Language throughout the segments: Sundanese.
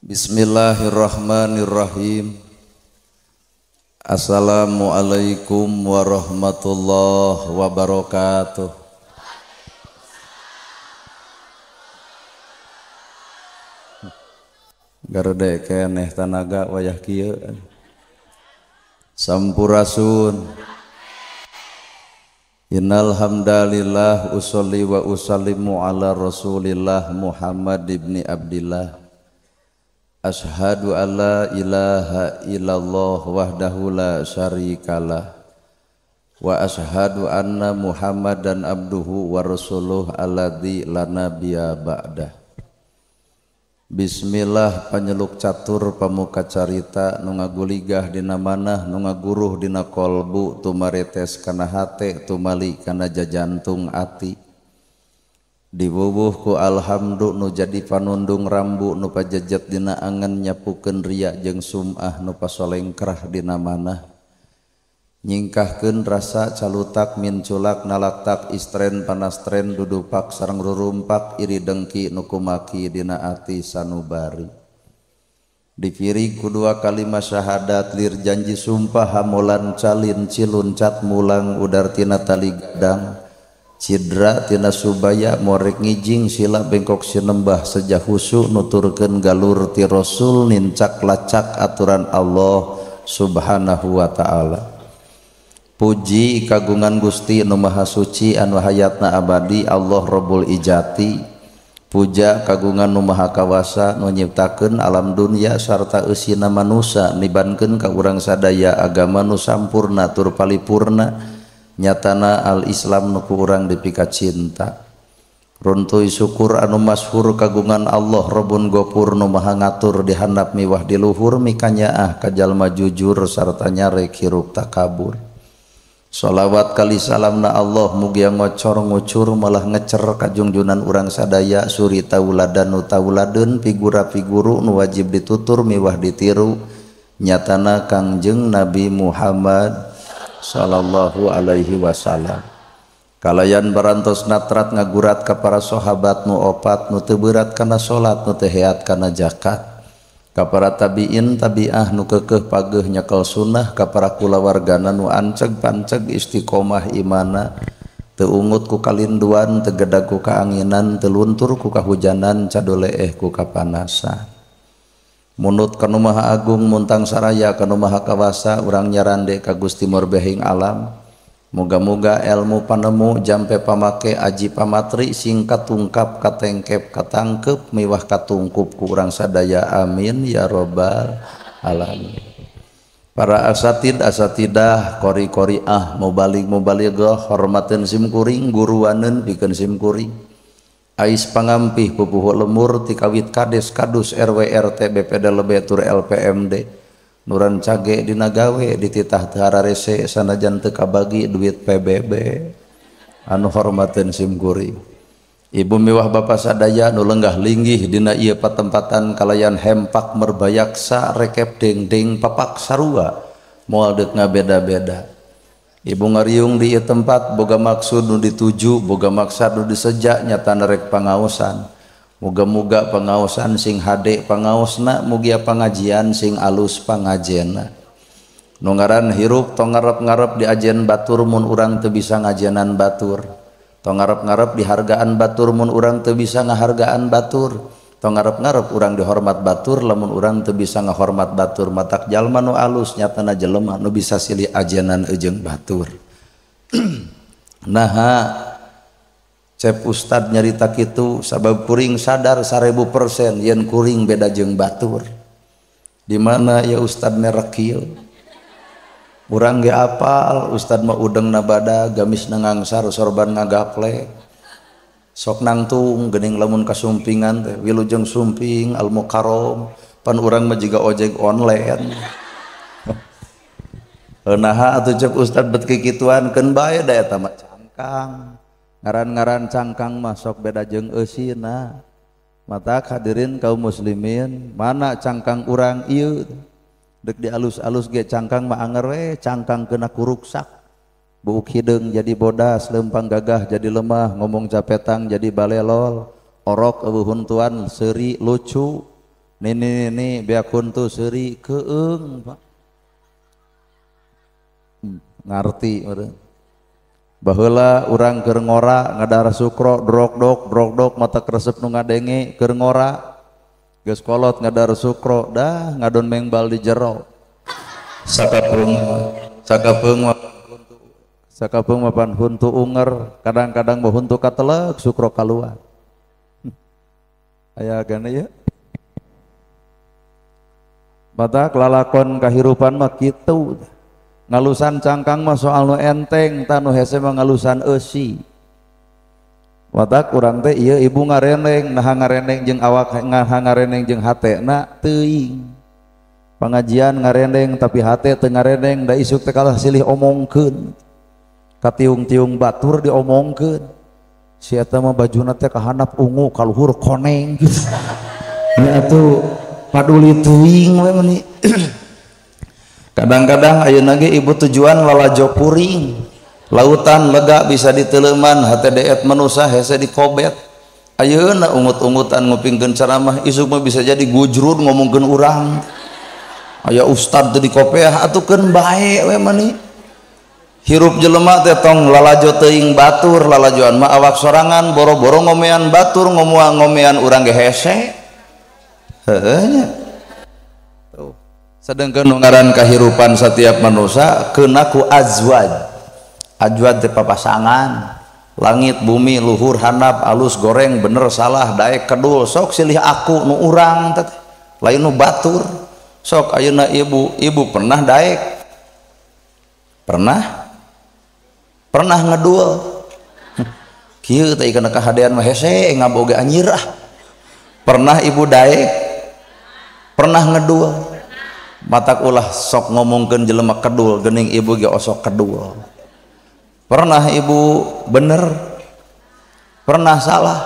Bismillahirrahmanirrahim. Assalamualaikum warahmatullahi wabarakatuh. Garede keneh tanaga wayah kieu. Sampurasun. Innal hamdalillah usolli wa usallimu ala Rasulillah Muhammad ibni Abdillah. Ashhadu alla ilaha illallah wahdahu la syarikalah wa ashhadu anna Muhammadan abduhu wa rasuluh alladzi la nabiyya ba'dah. Bismillah panyeluk catur pamuka carita nu ngaguligah dina manah nu ngaguruh dina kolbu tumaretes kana hate tumali kana jajantung ati. Diwuwuh ku alhamdu nu jadi panundung rambu nu pajejet dina angen nyapukeun riya jeung sum'ah nu pasolengkrah dina manah. Nyingkahkeun rasa calutak minculak nalaktak istren panastren dudupak sareng rurumpak iri dengki nu kumaki dina ati sanubari. Dipirig ku dua kalimat syahadat lir janji sumpah hamolan calin ciluncat mulang udar tina tali gadang cidra tina subaya morek ngijing sila bengkok sinembah sejah husu nuturkeun galur ti rasul nincak lacak aturan Allah subhanahu wa ta'ala. Puji kagungan Gusti nu Maha Suci anu hayatna abadi Allah Rabbul Ijati. Puja kagungan nu Maha Kawasa nu nyiptakeun alam dunya sarta eusina manusa nibankeun ka urang sadaya agama nu sampurna tur palipurna nyatana al-Islam nu ku urang dipika cinta. Runtuy syukur anu masyhur kagungan Allah Rabbun Gopur nu Maha ngatur di handap miwah di luhur mikanyaah ka jalma jujur sarta nyarek hirup takabur. Sholawat kali salamna Allah mugia ngocor ngucur malah ngecer kajungjunan urang sadaya suri tauladan nu tauladeun figura figuru nu wajib ditutur miwah ditiru nyatana Kangjeng Nabi Muhammad sallallahu alaihi wasallam. Kalayan barantos natrat ngagurat ka para sahabat nu opat nu teu beurat kana salat nu teu heat kana zakat, ka para tabiin tabiah nu keukeuh pageuh nyekel sunnah, ka para kulawargana nu anceg panceg istiqomah imana teu ungut ku kalinduan teu gedag ku kaanginan teu luntur ku kahujanan cadoleeh ku kapanasan. Munut kanu Maha Agung muntang saraya kanu Maha Kawasa urang nyarande ka Gusti Murbehing alam. Moga-moga ilmu panemu jampe pamake aji pamatri singkat tungkap katengkep katangkep miwah katungkup ku urang sadaya amin ya robbal alamin. Para asatid asatidah kori koriah mubalig mubalighah hormateun sim kuring guruaneun pikeun sim kuring. Ais pangampih pupuhu lemur tikawit kades kadus RW RT BPD lebe tur LPMD nuran cage dina gawe dititah teu hararese sanajan teu kabagi duit PBB anu hormateun sim kuring. Ibu miwah bapa sadaya nu lenggah linggih dina ieu patempatan kalayan hempak merbayaksa rekep dengdeng papak sarua moal deuk ngabeda-beda. Ibu ngariung di ieu tempat boga maksud nu dituju boga maksad nu diseja nyatana rek pangaosan. Muga-muga pangaosan sing hade pangaosna mugia pangajian sing alus pangajena. Nu ngaran hirup tong ngarep-ngarep diajen batur mun urang teu bisa ngajenan batur. Tong ngarep-ngarep dihargaan batur mun urang teu bisa ngahargaan batur. Tong ngarep-ngarep urang dihormat batur lamun urang teu bisa ngahormat batur. Matak jalma nu alus nyatana jelema nu bisa silih ajenan eujeung batur. Naha cep ustad nyarita kitu sabab kuring sadar 1000% yen kuring beda jeung batur. Di mana ya ustad merek kieu? Urang ge apal ustad mah udeng nabada gamis ngangsar sorban ngagaple. Sok nangtung geuning lamun kasumpingan teh wilujeng sumping al mukarrom pan urang mah jiga ojek online. Naha atuh cep ustad bet kikituan keun bae da eta mah cangkang. Ngaran-ngaran cangkang mah sok beda jeung eusina. Mata hadirin kaum muslimin, mana cangkang urang ieu deuk dialus-alus ge cangkang mah anger we cangkang kena kuruksak. Buuk hideung jadi bodas, lempang gagah jadi lemah, ngomong capetang jadi balelol, orok eueuh huntuan seuri lucu, Nini nini beak huntu seuri keung Pak. Ngarti meureun. Baheula urang keur ngora ngadahar sukro drok dok mata kresep nu ngadenge keur ngora geus kolot ngadahar sukro dah ngadon mengbal di jero. Sakapeung mapan huntu unger kadang-kadang mah huntu katelek sukro kaluar. Aya gane ya. Matak lalakon kahirupan mah kitu. Ngalusan cangkang mah soal nu enteng tah nu hese mah ngalusan eusi. Matak urang teh ieu ibu ngareneng naha ngareneng jeung awak naha ngareneng jeung hatena teuing. Pangajian ngarendeng tapi hate teu ngareneng da isuk teh kalah silih omongkeun. Katiung-tiung batur diomongkeun. Si eta mah bajuna teh kahandap ungu kaluhur koneng gitu. Nya atuh paduli teuing we meuni. Kadang-kadang ayeuna ge ibu tujuan lalajo kuring. Lautan lega bisa diteleuman hate deet manusa hese dikobet. Ayeuna ungut-ungutan ngupingkeun ceramah isuk mah bisa jadi gujrud ngomongkeun urang. Aya ustad teu dikopeah atuh keun bae we mani. Hirup jelema teh tong lalajo teuing batur, lalajoan mah awak sorangan boro-boro ngomean batur ngomean urang ge hese. Heueuh nya. Tuh. Sedengkeun nu ngaran kahirupan setiap manusia keuna ku azwaj. Azwaj teh papasangan. Langit bumi luhur handap alus goreng bener salah daek kedul sok silih aku nu urang teh lain nu batur. Sok ayeuna ibu pernah daek? Pernah? Pernah ngedul? Kieu teh kana kahadean mah hese ngaboga anjir ah. Pernah ibu daek? Pernah ngedul? Matak ulah sok ngomongkeun jelema kedul geuning ibu ge osok kedul. Pernah ibu bener? Pernah salah?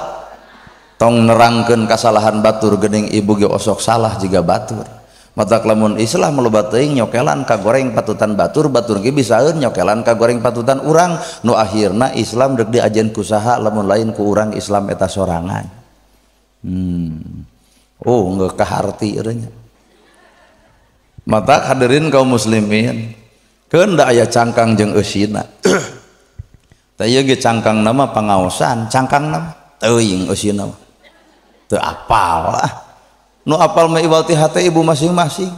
Tong nerangkeun kasalahan batur geuning ibu ge osok salah jiga batur. Matak lamun Islam loba teuing nyokelan ka goreng patutan batur, batur ge bisaeun nyokelan ka goreng patutan urang nu akhirna Islam deuk diajen ku saha lamun lain ku urang Islam eta sorangan. Oh geus kaharti eureun nya. Matak hadirin kaum muslimin, keun da aya cangkang jeung eusina. Tah ieu ge cangkang nama pangaosan, cangkang nama teuing eusina mah. Teu apal ah. Nu apal mah iwal ti hate ibu masing-masing.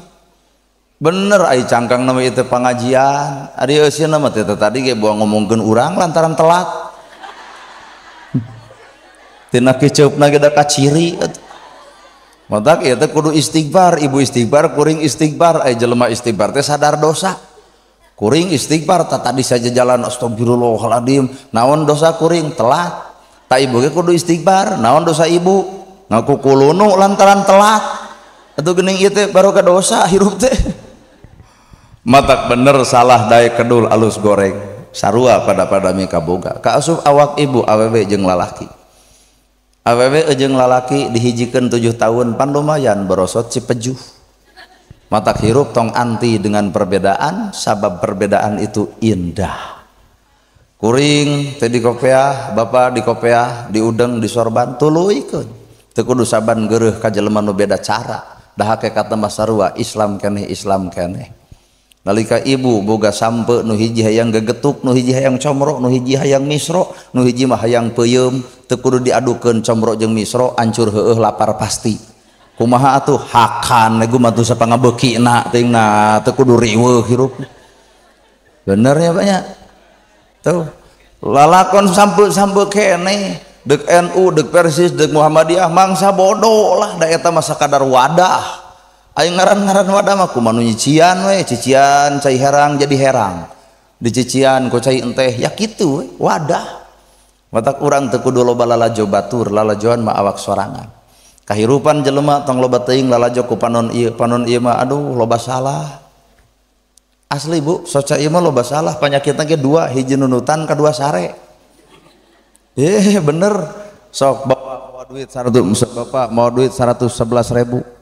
Bener ai cangkang nama itu pangajian, ari eusina mah teh tadi ge buang ngomongkeun urang lantaran telat. Tina kiceupna ge da kaciri. Matak ieu teh kudu istighfar, ibu istighfar, kuring istighfar, ai jelema istighfar teh sadar dosa. Kuring istighfar tah tadi saja jalan astagfirullahaladzim, naon dosa kuring telat. Ta ibu ge kudu istighfar, naon dosa ibu? Ngaku kulunu lantaran telat. Atuh geuning ieu teh baru ka dosa hirup teh. Matak bener salah daek kedul alus goreng sarua pada-pada mikaboga. Kaasup awak ibu awewe jeung lalaki. Awewe jeung lalaki dihijikeun 7 tahun pan lumayan borosot si pejuh. Matak hirup tong anti dengan perbedaan sabab perbedaan itu indah. Kuring teh dikopeah, bapak dikopeah, diudeng, disorban tuluykeun. Teu kudu saban geureuh ka jelema nu beda cara. Da hakikatna mah sarua Islam keneh Islam keneh. Nalika ibu boga sampe nu hiji hayang gegetuk, nu hiji hayang comro, nu hiji hayang misro, nu hiji mah hayang peuyeum, teu kudu diadukeun comro jeung misro, ancur heueuh lapar pasti. Kumaha atuh hakan egu mah tuh sapangabeukina teuing na teu kudu riweuh hirup. Bener ya Pak nya? Tuh. Lalakon sampe-sampe keneh, deuk NU, deuk Persis, deuk Muhammadiyah mangsa bodoh lah da eta mah sakadar wadah. Ayo ngaran-ngaran wadah mah kumaha nu nyician we, cician cai herang jadi herang. Dicician ku cai enteh ya kitu we, wadah. Matak urang teu kudu loba lalajo batur, lalajoan mah awak sorangan. Kahirupan jelema tong loba teuing lalajo ku panon ieu mah aduh loba salah. Asli Bu, soca ieu mah loba salah, panyakitna ge dua, hiji nunutan kadua sare. Bener. Sok bapak mau duit 100, bapak mau duit 111.000.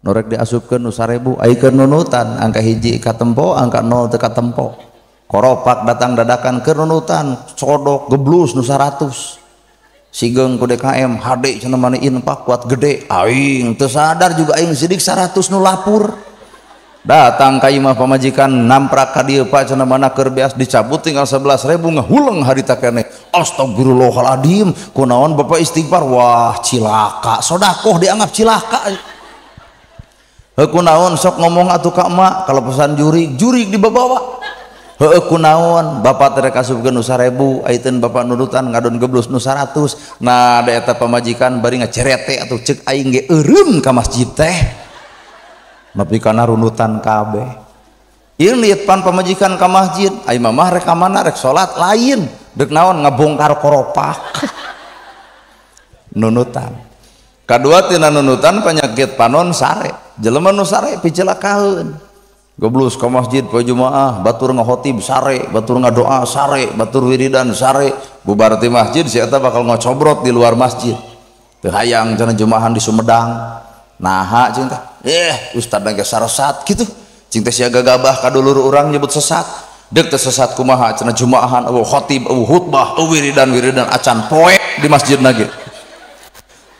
Norek diasupkeun nu 1.000, aikeun nunutan angka hiji katempo, angka 0 teu katempo. Koropak datang dadakan keur nunutan, sodok geblus nu 100. Sigeung ku DKM HD cenah mani infak kuat gede aing teu sadar juga aing sidik 100 nu lapur. Datang ka imah pamajikan namprak ka dieu Pak cenah mana keur beas dicabut tinggal 11.000 ngahuleng harita keneh. Astagfirullahaladzim, kunaon bapak istighfar, wah cilaka, sodakoh dianggap cilaka. Heuh kunaon sok ngomong atuh ka emak kalau pesan jurig, jurig dibawa. Heuh kunaon bapak teh kasupkeun nu 1000, aiteun bapak nurutan ngadon geblus nu 100. Nah da eta pamajikan bari ngacerete atuh ceuk aing ge eureun ka masjid teh. Nepi kana runutan kabeh. Ieu liet pan pamajikan ka masjid, ai mamah rek ka mana rek salat lain, deuk naon ngabongkar koropak. Nunutan. Kadua tina nunutan penyakit panon sare. Jelema nu sare picilakaeun. Geblus ka masjid poe Jumaah, batur ngahotib sare, batur ngadoa sare, batur wiridan sare, bubar ti masjid si eta bakal ngocobrot di luar masjid. Teu hayang cenah Jumaahan di Sumedang. Naha cing teh? Ustad ge saresat kitu. Cing teh sia gagabah ka dulur urang nyebut sesat. Deuk teh sesat kumaha cenah Jumaahan eueuh khotib, eueuh khutbah, eueuh wiridan-wiridan acan poe di masjidna ge.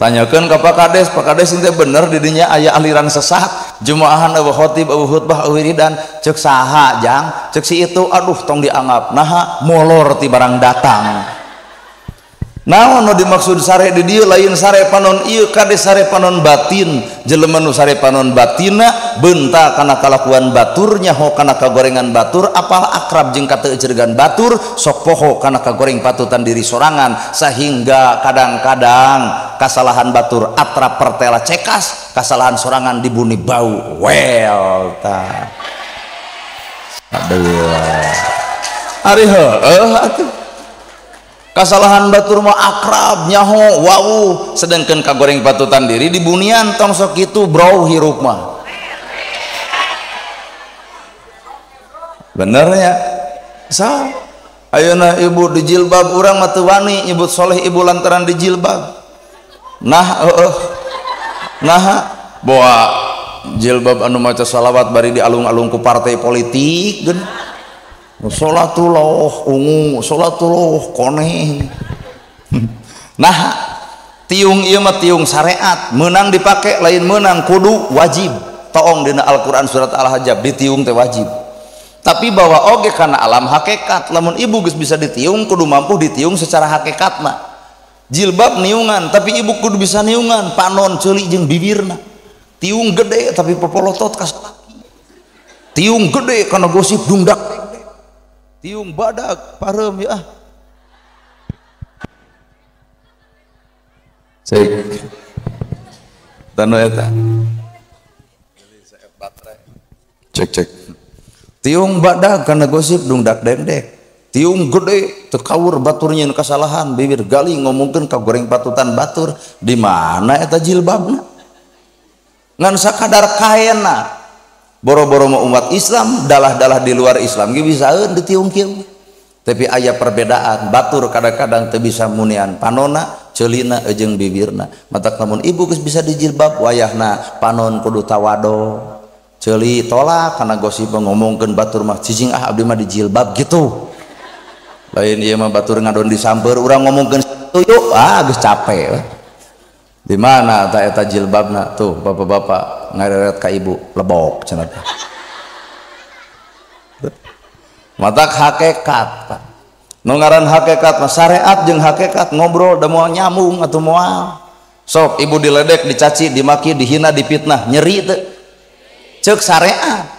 Tanyakeun ka Pak Kades, Pak Kades teh bener di dinya aya aliran sesat, Jumaahan eueuh khotib, eueuh khutbah, eueuh wiridan, ceuk saha jang? Ceuk si itu, aduh tong dianggap, naha molor ti barang datang. Naon nu dimaksud sare di dieu lain sare panon ieu kade sare panon batin, jelema nu sare panon batina beunta kana kalakuan batur, nyaho kana kagorengan batur, apal akrab jeung kateuceurgan batur, sok poho kana kagoreng patutan diri sorangan sehingga kadang-kadang kasalahan batur atrap pertela cekas, kasalahan sorangan dibuni bau. Well ta. Aduh. Ari heueuh atuh. Kasalahan batur mah akrab nyaho wau, sedangkan kagoreng patutan diri dibunian tong sok kitu bro hirup mah. Bener ya? Sa ayeuna ibu di jilbab urang mah teu wani nyebut soleh ibu lantaran di jilbab. Nah heueuh. Nah boa jilbab anu maca salawat bari dialung-alung ku partai politik geun. Salatullah ungu, salatullah koneng. Nah tiung ieu mah tiung syariat, meunang dipake lain meunang kudu wajib. Toong dina Al-Qur'an surat Al-Ahzab ditiung teh wajib. Tapi bawa oge kana alam hakikat, lamun ibu geus bisa ditiung kudu mampu ditiung secara hakikat mah. Jilbab niungan, tapi ibu kudu bisa niungan panon ceuli jeung bibirna. Tiung gede tapi popolotot ka salaki. Tiung gede kana gosip dungdak. Tiung badak pareum ya. Cek. Tanu eta. Cek cek. Tiung badak kana gosip dungdak dengdek. Tiung gede teu kawur batur nyeun kasalahan bibir gali ngomongkeun ka goreng patutan batur di mana eta jilbabna? Ngan sakadar kaena. Boro-boro mau umat Islam, dalah-dalah di luar Islam ge bisaeun ditiung kieu. Tapi aya perbedaan, batur kadang-kadang teu bisa munian panona, ceulina jeung bibirna. Matak lamun ibu geus bisa dijilbab wayahna panon kudu tawado. Ceuli tolak kana gosip ngomongkeun batur mah cicing ah abdi mah dijilbab gitu. Lain ieu mah batur ngadon disamper urang ngomongkeun tuyuk ah geus capek. Di mana ta eta jilbabna tuh bapak-bapak ngareret ka ibu lebok cenah teh. Matak hakikat Pak. Nu ngaran hakikat mah syariat jeung hakikat ngobrol da moal nyambung atuh moal. Sok ibu diledek, dicaci, dimaki, dihina, dipitnah, nyeri teu? Ceuk syariat.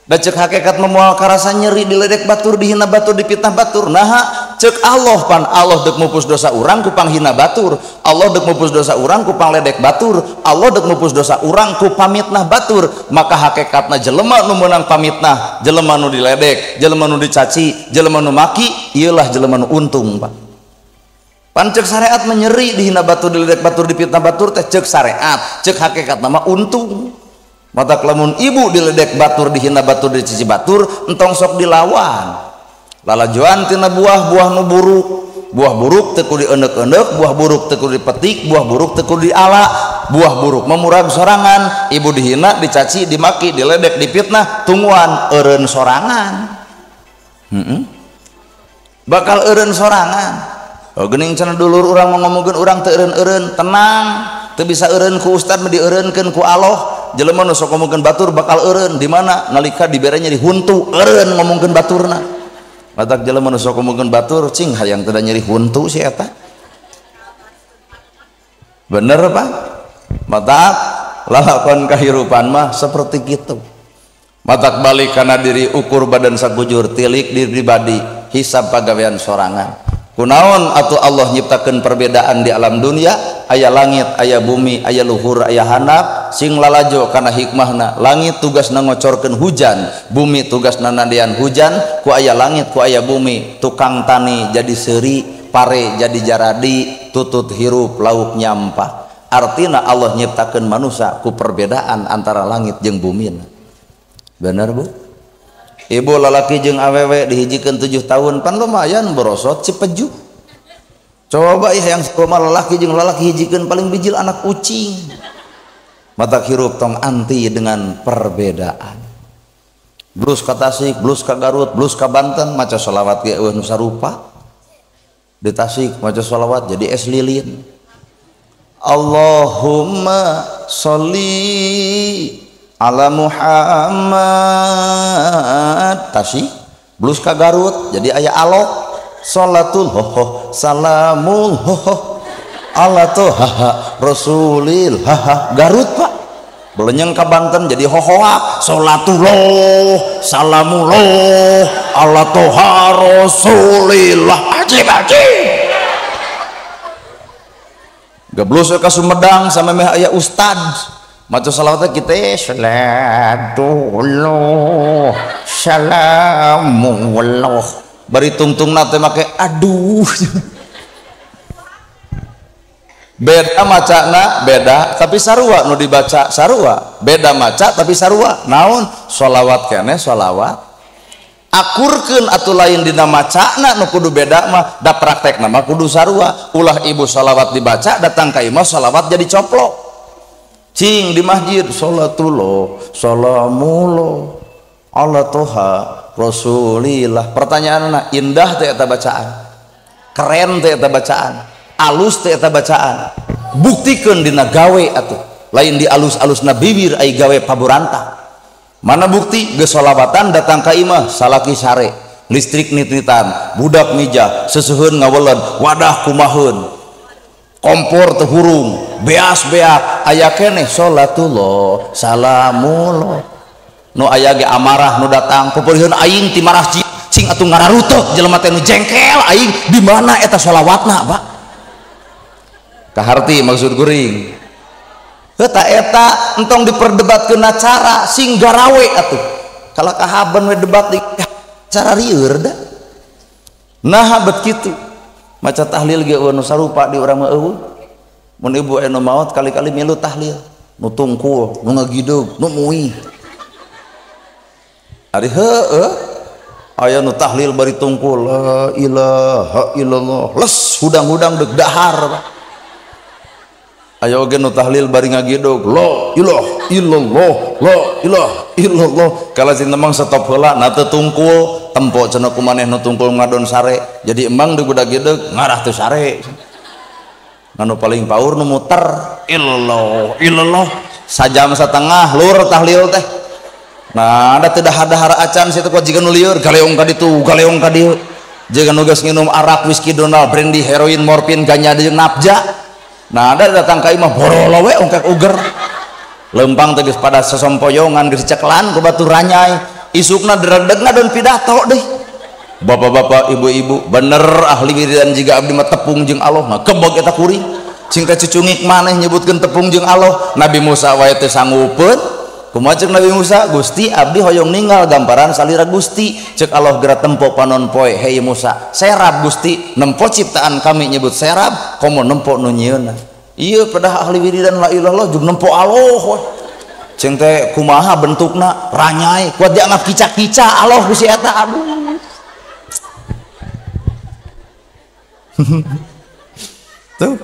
Da ceuk hakikat mah moal karasa nyeri diledek batur, dihina batur, dipitnah batur. Naha ceuk Allah pan Allah deuk mupus dosa urang ku panghina batur, Allah deuk mupus dosa urang ku pangledek batur, Allah deuk mupus dosa urang ku pamitnah batur. Maka hakikatna jelema nu meunang pamitnah, jelema nu diledek, jelema nu dicaci, jelema nu maki, ieulah jelema nu untung Pak. Pan ceuk syariat mah nyeri dihina batur, diledek batur, dipitnah batur teh ceuk syariat, ceuk hakikatna mah untung. Mata lamun ibu diledek batur, dihina batur, dicaci batur, entong sok dilawan. Lalajuan tina buah-buah nu buruk, buah buruk teu kudu dieneuk-eneuk, buah buruk teu kudu dipetik, buah buruk teu kudu diala, buah buruk memurag sorangan. Ibu dihina, dicaci, dimaki, diledek, dipitnah, tungguan eureun sorangan. Bakal eureun sorangan. Oh, geuning cenah dulur urang mau ngomongkeun urang teu eureun-eureun, tenang, teu bisa eureun ku ustad mah dieureunkeun ku Allah. Jelema nu sok ngomongkeun batur bakal eureun di mana nalika dibere nyeri huntu, eureun ngomongkeun baturna. Matak jelema nu sok ngomongkeun batur cing hayang teu nyeri huntu si eta. Bener Pak? Matak lalakon kahirupan mah seperti kitu. Matak balik kana diri ukur badan sakujur tilik diri pribadi hisab pagawean sorangan. Kunaon atuh Allah nyiptakeun perbedaan di alam dunia, aya langit, aya bumi, aya luhur, aya handap, sing lalajo kana hikmahna. Langit tugasna ngocorkeun hujan, bumi tugasna nandian hujan, ku aya langit, ku aya bumi, tukang tani jadi seuri, pare jadi jaradi, tutut hirup lauk nyampah. Artina Allah nyiptakeun manusia ku perbedaan antara langit jeung bumi. Bener Bu? Ibu lalaki jeung awewe dihijikeun 7 tahun pan lumayan borosot cipeju. Coba ih yang sakumaha lalaki jeung lalaki hijikeun paling bijil anak ucing. Matak hirup tong anti dengan perbedaan. Blus ka Tasik, blus ka Garut, blus ka Banten maca sholawat ge eueuh nu sarupa. Di Tasik maca sholawat jadi es lilin. Allahumma sholli ala Muhammad. Tasik blus ka Garut jadi aya alok sholatul hoho salamul hoho ala toha rasulil haha. Garut Pak belenyeng ka Banten jadi hohoa sholatullah salamullah ala toha rasulillah. Ajib ajib. Geblus ka Sumedang sama meh aya ustad maca salawatnya kita salatullah salamullah bari tungtungna teh make aduh. Beda macana beda tapi sarua nu dibaca sarua, beda maca tapi sarua. Naon sholawat keneh sholawat akurkeun atuh lain dina macana nu kudu beda mah da praktekna mah kudu sarua. Ulah ibu sholawat dibaca datang ka imah sholawat jadi coplok. Cing di masjid sholatullah salamullah ala toha rasulillah. Pertanyaanna indah teh eta bacaan, keren teh eta bacaan, alus teh eta bacaan. Buktikeun dina gawe atuh, lain di alus-alusna bibir ai gawe paburanta. Mana bukti geus sholawatan datang ka imah salaki sare, listrik nit-nitan, budak mijah, seuseuheun ngaweled, wadah kumaheun, kompor teu hurung, beas-beak, aya keneh sholatullah salamullah. Nu aya ge amarah nu datang pupuriheun aing ti marah cing atuh ngararutuh jelema teh nu jengkel aing di mana eta sholawatna Pak? Kaharti maksud kuring. Heuh ta eta entong diperdebatkeun cara sing garawe atuh. Kalau kahaban we debat di cara rieur da. Naha bet kitu. Maca tahlil ge eueuh nu sarupa di urang mah eueuh. Mun ibu anu maot kali-kali milu tahlil, nu tungkul, nu ngagideug, nu muih. Ari heueuh aya nu tahlil bari tungkul la ilaha illallah, les hudang-hudang deuk dahar. Aya oge nu tahlil bari ngagidog la ilaha illallah la ilaha illallah. Kala sing temang stop heula na teu tungkul, tempo cenah ku maneh nu tungkul ngadon sare. Jadi emang di budak gideg ngarah teu sare. Anu paling paur nu muter illallah illallah sajam setengah lur tahlil teh. Nah, ada teu dahar-dahar acan situ kuat jiga nu lieur galeong ka ditu, galeong ka dieu. Jiga nu geus nginum arak, whisky, donald, brandy, heroin, morfin, ganja jeung napja. Nah, ada datang ka imah borolo we ongkek uger. Lempang teh geus pada sesompoyongan geus diceklan ku batur ranyai. Isukna dredeg ngadon pidato deui. Bapak-bapak, ibu-ibu, bener ahli wiridan jiga abdi mah tepung jeung Allah ngakebog eta kuring. Cing teh cucungik maneh nyebutkeun tepung jeung Allah. Nabi Musa wae teu sanggupeun. Kumaha ceuk Nabi Musa? Gusti abdi hoyong ninggal gamparan salira Gusti. Ceuk Allah geura tempo panon poe, hei Musa, serab Gusti, nempo ciptaan kami nyebut serab, komo nempo nu nyieunna. Ieu pedah ahli wiridan la ilaha illallah jeung nempo Allah we. Cing teh kumaha bentukna ranyai kuat dianggap kica-kica Allah ku si eta aduh. Tuh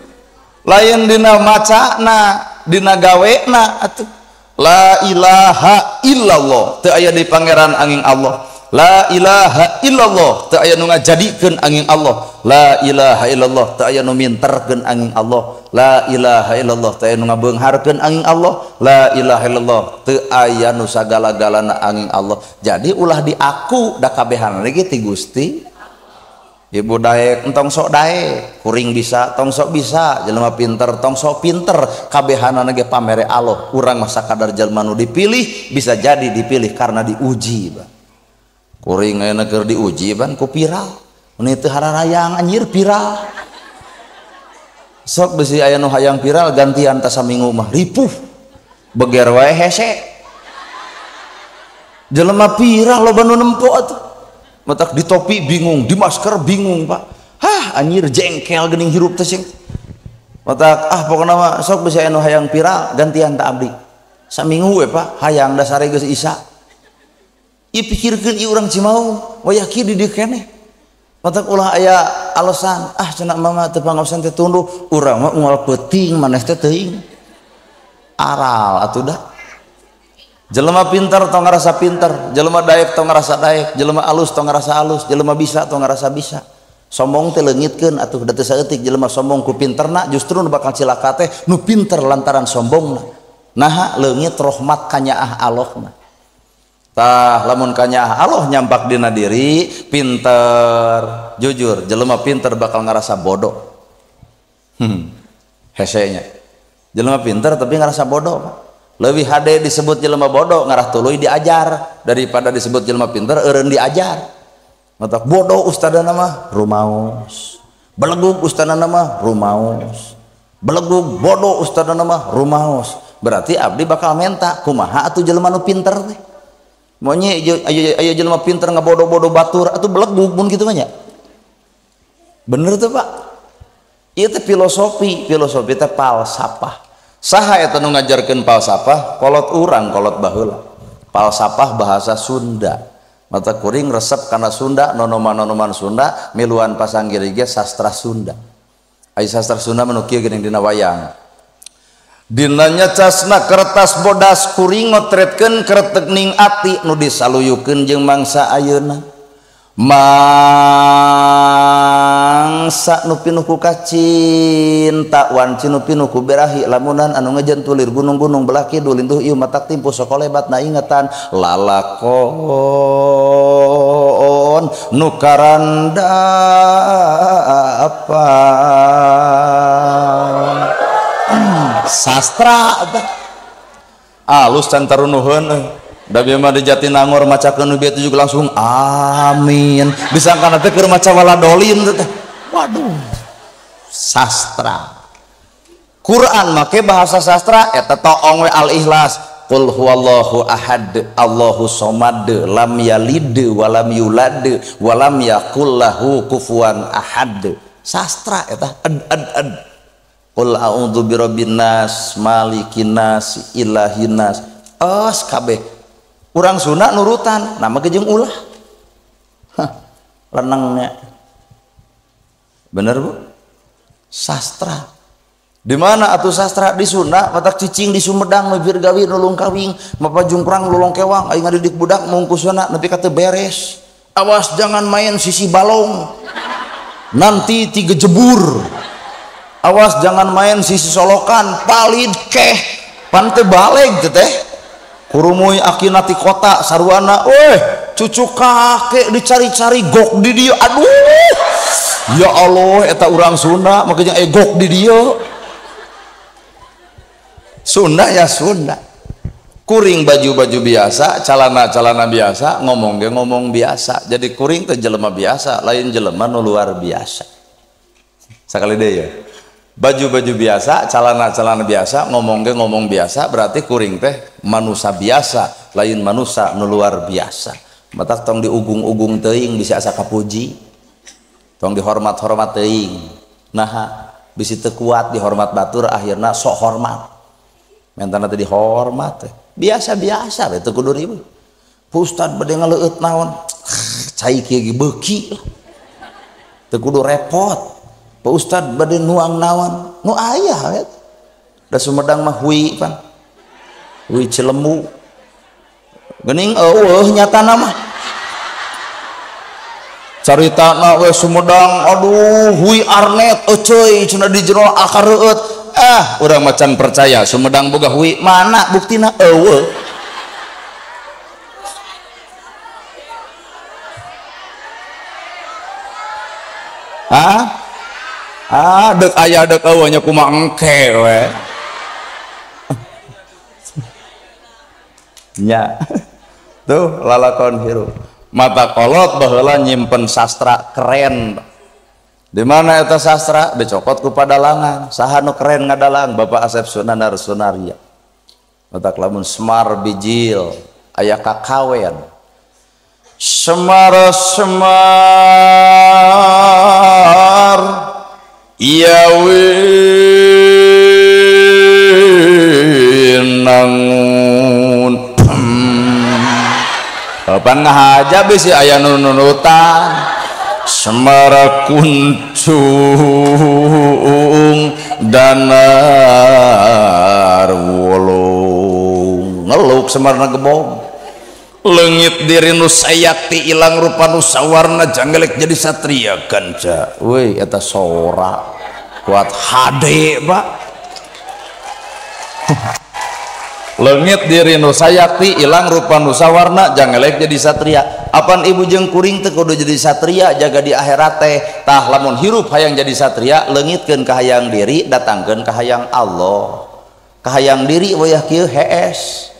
lain dina macana dina gawena atuh. La ilaha illallah teu aya di pangeran angin Allah. La ilaha illallah teu aya nu ngajadikeun angin Allah. La ilaha illallah teu aya nu minterkeun angin Allah. La ilaha illallah teu aya nu ngabeungharkeun angin Allah. La ilaha illallah teu aya nu sagala-galana angin Allah. Jadi ulah diaku da kabehanana ge ti Gusti. Ibu daek entong sok daek, kuring bisa tong sok bisa, jelema pinter tong sok pinter, kabehanana ge pamere Allah. Urang mah sakadar jelema nu dipilih, bisa jadi dipilih karena diuji, Bah. Kuring ayeuna keur diuji ban ku viral. Mun teu hararayang anjir viral. Sok bisi aya nu hayang viral gantian tas saminggu mah ripuh. Beger wae hese. Jelema viral loba nu nempo atuh. Matak di topi bingung, di masker bingung, Pak. Hah, anjir jengkel geuning hirup teh sing. Matak ah pokona mah sok bisi aya nu hayang viral gantian ta abdi. Saminggu we Pak, hayang dasare geus isa. Ieu pikirkeun ieu urang Cimaung, wayah kieu di dieu keneh. Matak ulah aya alasan, ah cenah mama teu pangaosan teh tunduh, urang mah unggal peuting maneh teh teuing. Aral atuh dah. Jelema pinter tong ngarasa pinter, jelema daek tong ngarasa daek, jelema alus tong ngarasa alus, jelema bisa tong ngarasa bisa. Sombong teh leungitkeun atuh da teu saeutik jelema sombong ku pinterna justru nu bakal cilaka teh nu pinter lantaran sombongna. Naha leungit rahmat kanyaah Allahna. Tah lamun kanyaah Allah nyampak dina diri pinter, jujur jelema pinter bakal ngarasa bodoh. Hesenya. Jelema pinter tapi ngarasa bodoh, Pak. Leuwih hade disebut jelema bodoh ngarah tuluy diajar daripada disebut jelema pinter eureun diajar. Matak bodoh ustadana mah rumaos. Belegug ustadana mah rumaos. Belegug bodoh ustadana mah rumaos. Berarti abdi bakal menta kumaha atuh jelema nu pinter teh. Maunya ayo jelema pinter ngabodoh-bodoh batur atuh belegug mun kitu mah nya. Bener tuh Pak. Ieu teh filosofi, filosofi teh falsafah. Saha eta nu ngajarkeun falsafah? Kolot urang, kolot baheula. Falsafah bahasa Sunda. Mata kuring resep kana Sunda, nonoman-nonoman Sunda, miluan pasanggiri ge sastra Sunda. Ai sastra Sunda mah nu kieu geuning dina wayang. Dina nyecasna kertas bodas kuring ngotretkeun kretekning ati nu disaluyukeun jeung mangsa ayeuna. Mangsa nu pinuh ku kacinta wanci nu pinuh ku berahi lamunan anu ngejen tulir gunung-gunung belah kidul lintuh ieu matak timpu sokolebat na ingetan lalakon nu karandapan. Sastra alus can tarunuheun. Da bieu mah di Jatinangor macakeun nu bieu juga langsung amin. Disangkana teh keur maca waladolin teh. Waduh. Sastra. Quran make bahasa sastra eta toong we al-ikhlas. Qul huwallahu ahad, Allahu somad, lam yalid walam yulad walam yakul lahu kufuwan ahad. Sastra eta ed ed ed. Qul a'udzu birabbin nas, malikin nas, ilahin nas. Os kabeh. Urang Sunda nurutan, nama ge jeung ulah. Hah, lenengnya. Bener Bu? Sastra. Di mana atuh sastra di Sunda, matak cicing di Sumedang mebir gawi nulung kawing, mapa jungkrang lulung kewang, aing ngadidik budak mungkusna nepi ka teu beres. Awas jangan main sisi balong. Nanti tiga jebur. Awas jangan main sisi solokan, palid keh. Pan teu baleg teh teh. Kurumui akinati kota sarwana, weh cucu kakek dicari-cari gok di dia, aduh ya Allah eta urang Sunda makanya gok di dia. Sunda ya Sunda, kuring baju-baju biasa, calana-calana biasa, ngomong ge ngomong biasa. Jadi kuring teh jelema biasa, lain jelema nu luar biasa. Sakali deui ya. Baju-baju biasa, calana-calana biasa, ngomong ge ngomong biasa, berarti kuring teh manusia biasa, lain manusia nu luar biasa. Matak tong diugung-ugung teuing bisa asa kapuji. Tong dihormat-hormat teuing. Naha bisi teu kuat dihormat batur akhirna sok hormat. Mentana teh dihormat teh. Biasa-biasa we teu kudu ribut. Ustad bade ngaleueut naon? Cai kieu ge beuki lah. Teu kudu repot. Pak Ustad bade nuang naon nu aya we. Da Sumedang mah hui pan. Hui Cilemu. Geuning eueuh nyatana mah. Caritana we Sumedang aduh hui arnet euceuy cenah di jero akareueut. Ah, urang macan percaya Sumedang boga hui, mana buktina eueuh. Ah? Ah, deuk aya deuk eueuh nya kumaha engke we. Nya. Tuh lalakon hirup. Mata kolot baheula nyimpen sastra keren. Di mana eta sastra dicokot ku padalangan. Saha nu keren ngadalang? Bapak Asep Sunanar Sunaria. Matak lamun Semar bijil aya kakawen. Semar semar ya winangun. Kapan ngahaja bisi aya nu nunutan. Semara kuncung danar wolong. Ngeluk Semarna gebog. Leungit diri nu sayakti ilang rupa nu sawarna janggelek jadi satria kanca. Weuy eta sora kuat hade, Pak. Leungit diri nu sayakti ilang rupa nu sawarna jangelek jadi satria. Apan ibu jeung kuring teh kudu jadi satria jaga di akhirat teh. Tah lamun hirup hayang jadi satria leungitkeun ka hayang diri datangkeun ka hayang Allah. Ka hayang diri wayah kieu hees.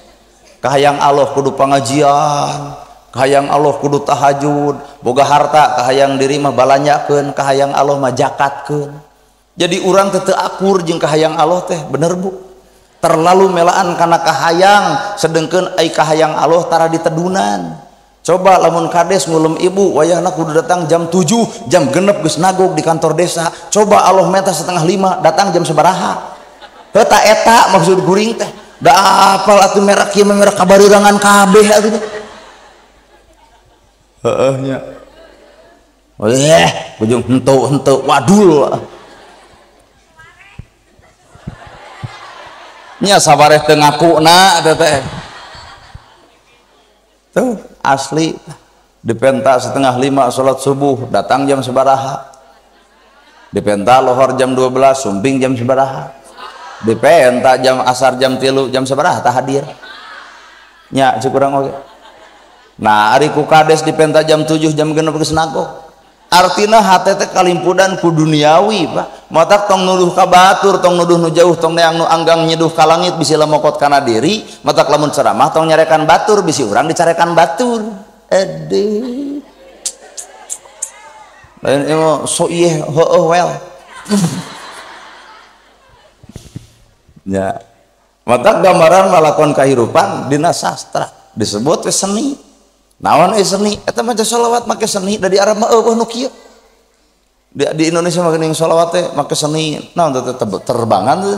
Ka hayang Allah kudu pangajian, ka hayang Allah kudu tahajud, boga harta ka hayang diri mah balanyakeun, ka hayang Allah mah jakatkeun. Jadi urang teh teu akur jeung ka hayang Allah teh, bener Bu? Terlalu melaan karena kahayang sedengkeun ai kahayang Allah tara ditedunan. Coba lamun kades ngulem ibu wayahna kudu datang jam 7, jam 6 geus nagog di kantor desa. Coba Allah menta 4:30 datang jam sabaraha. Heuh ta eta maksud kuring teh. Da apal atuh merek ieu mah merek kabarurangan kabeh atuh teh. Heueuh nya. Weh, ujung henteu-henteu wadul. Nya sabareh teu ngakuna teh teh. Tuh asli dipenta 4:30 salat subuh datang jam sabaraha. Dipenta lohor jam 12 sumping jam sabaraha. Dipenta jam asar jam 3 jam sabaraha tah hadir. Nya cek urang oge. Nah ari ku kades dipenta jam 7 jam 6 geus nagog. Artina hate teh kalimpudan ku duniawi, Pak. Matak tong nuduh ka batur, tong nuduh nu jauh, tong neang nu anggang nyeduh ka langit bisi lemokot kana diri, matak lamun ceramah tong nyarekan batur bisi urang dicarekan batur. Aduh. Lain ieu so ieu heueuh well. Ya. Matak gambaran lalakon kahirupan dina sastra disebut we seni. Naon euy seni? Eta maca sholawat make seni, da di Arab mah eueuh nu kieu. Di Indonesia mah geuning sholawat teh make seni. Naon teh terbangan teh.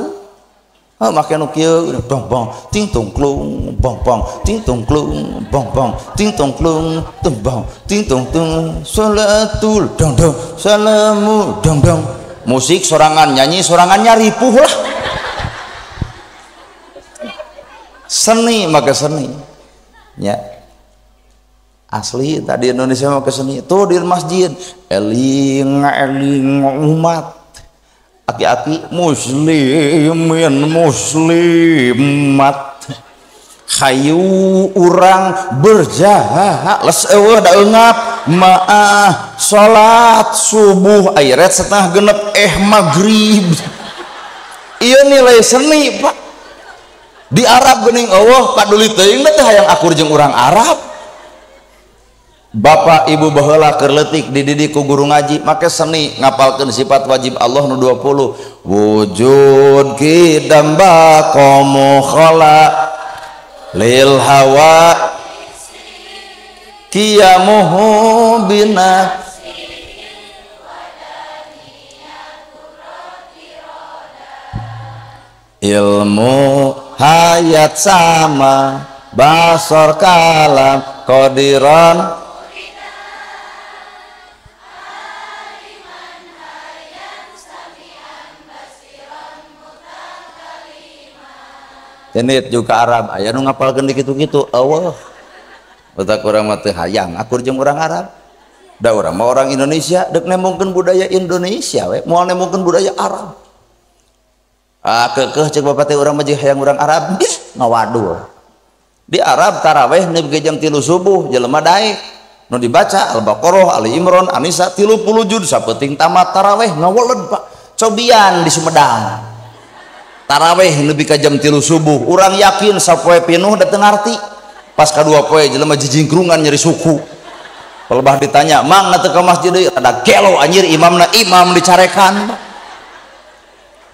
Heuh make nu kieu bong bong ting tung klung bong bong ting tung klung bong bong ting tung klung tung bong ting tung tung salatul dong dong salamu dong dong. Musik sorangan nyanyi sorangan ripuh lah. Seni make seni. Ya. Asli tadi Indonesia mau ke seni tuh di masjid eling eling umat aki-aki muslimin muslimat hayu urang berjaha les eueuh da eungap maah salat subuh ayret 5:30 maghrib. Ieu nilai seni, Pak. Di Arab geuning eueuh paduli teuing teh hayang akur jeung urang Arab. Bapak ibu baheula keur leutik dididik ku guru ngaji make seni ngapalkeun sifat wajib Allah nu 20 wujud kidam baqamu khala lil hawa qiyamuhu bina ilmu hayat sama basor kalam qadiran. Cenit juga Arab aya nu ngapalkeun di kitu-kitu eueuh. Otak urang mah teu hayang akur jeung urang Arab. Da urang mah orang Indonesia deuk nembongkeun budaya Indonesia we, moal nembongkeun budaya Arab. Ah keukeuh ceuk bapak teh urang mah jeung hayang urang Arab, ngawadul. Di Arab taraweh nepi jam 3 subuh jelema daek. Nu dibaca Al-Baqarah, Ali Imran, An-Nisa 30 juz sapeuting tamat taraweh ngaweled Pak. Cobian di Sumedang. Taraweh nepi ka jam 3 subuh, urang yakin sapoe pinuh da teu ngarti. Pas kadua poe jelema jijingkrungan nyeri suku. Pelebah ditanya, "Mang teu ka masjid deui?" Rada gelo anjir imamna, imam dicarekan.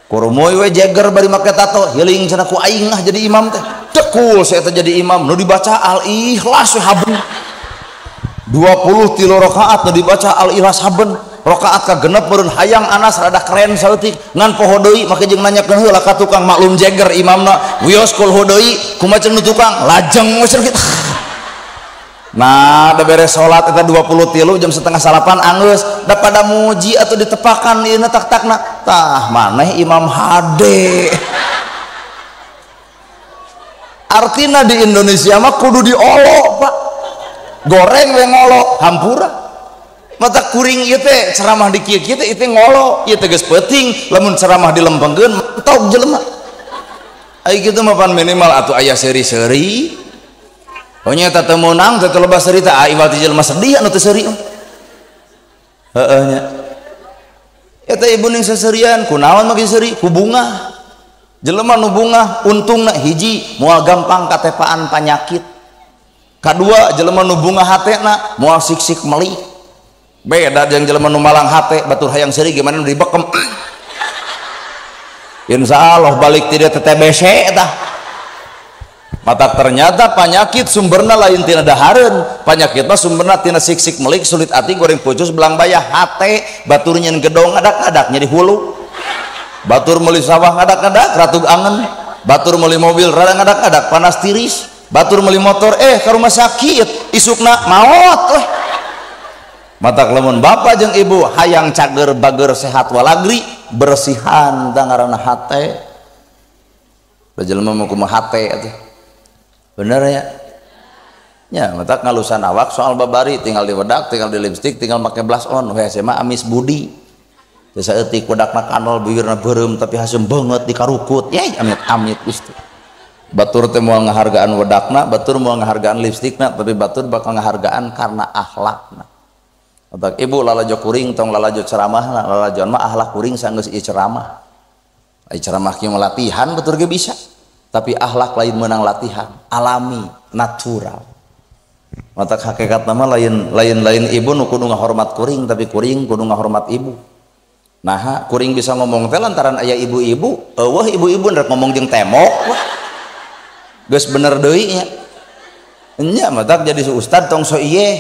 Kurumoy we jeger bari make tato, hiling cenah ku aing ah jadi imam teh. Tekul saya teh jadi imam, nu dibaca Al-Ikhlas we haben. 23 rakaat nu dibaca Al-Ikhlas haben. Rakaat kagenep meureun hayang Anas rada keren saeutik, ngan poho deui make jeung nanyakeun heula ka tukang maklum jeger imamna. Wios kul ho deui, kumaha nu tukang lajeng we cenah kitu. Nah, da beres salat eta 23 jam 7:30 anggeus, da pada muji atau ditepakan ieu tak-takna. Tah, maneh imam hade. Artina di Indonesia mah kudu diolo, Pak. Goreng we ngolo, hampura. Mata kuring ieu teh ceramah di kieu-kieu teh ieu teh ngolo, ieu teh geus peuting, lamun ceramah dilempengkeun mentok jelema. Ai kitu mah pan minimal atuh aya seuri-seuri. Oh nya eta teu meunang teh loba seuri teh ah iwal ti jelema sedih anu teu seuri. Heeh nya. Eta ibu ning seserian kunaon make seuri? Ku bungah. Jelema nu bungah untungna hiji moal gampang katepaan panyakit. Kadua jelema nu bungah hatena moal sik-sik melik. Beda jeung jelema nu malang hate batur hayang seuri gimana nu dibekem. Insyaallah balik ti dieu teh TBC tah. Mata ternyata penyakit sumberna lain tina dahareun, penyakit mah sumberna tina sik-sik melik, sulit ati, goreng pucus, belang bayah, hate, batur nyen gedong ngadak-ngadak nyeri hulu, batur meuli sawah ngadak-ngadak ratug angen, batur meuli mobil rada ngadak-ngadak panas tiris, batur meuli motor ka rumah sakit isukna maot weh. Mata lamun bapak jeung ibu hayang cager bager sehat walagri bersihan tah ngaranna hate. Da jelema mah kumaha hate atuh. Bener ya? Ya, matak ngalusan awak soal babari tinggal diwedak, tinggal di lipstick, tinggal make blush on. We mah amis budi. Teu saeutik wedakna kanol bibirna beureum tapi haseum beungeut dikarukut. Yey, amit-amit Gusti. Batur teh moal ngahargaan wedakna, batur moal ngahargaan lipstikna, tapi batur bakal ngahargaan karena akhlakna. Matak ibu lalajo kuring tong lalajo ceramahna, lalajoan mah akhlak kuring sanggeus ieu ceramah. Ai ceramah kieu latihan batur ge bisa. Tapi akhlak lain menang latihan, alami, natural. Matak hakikat nama lain lain lain ibu nu kudu ngahormat kuring, tapi kuring kudu ngahormat ibu. Nah, kuring bisa ngomong teh lantaran aya ibu-ibu, eueuh ibu-ibu rek ngomong jeung temok. Wah. Geus bener deui nya. Nya matak jadi ustad tong so ieu.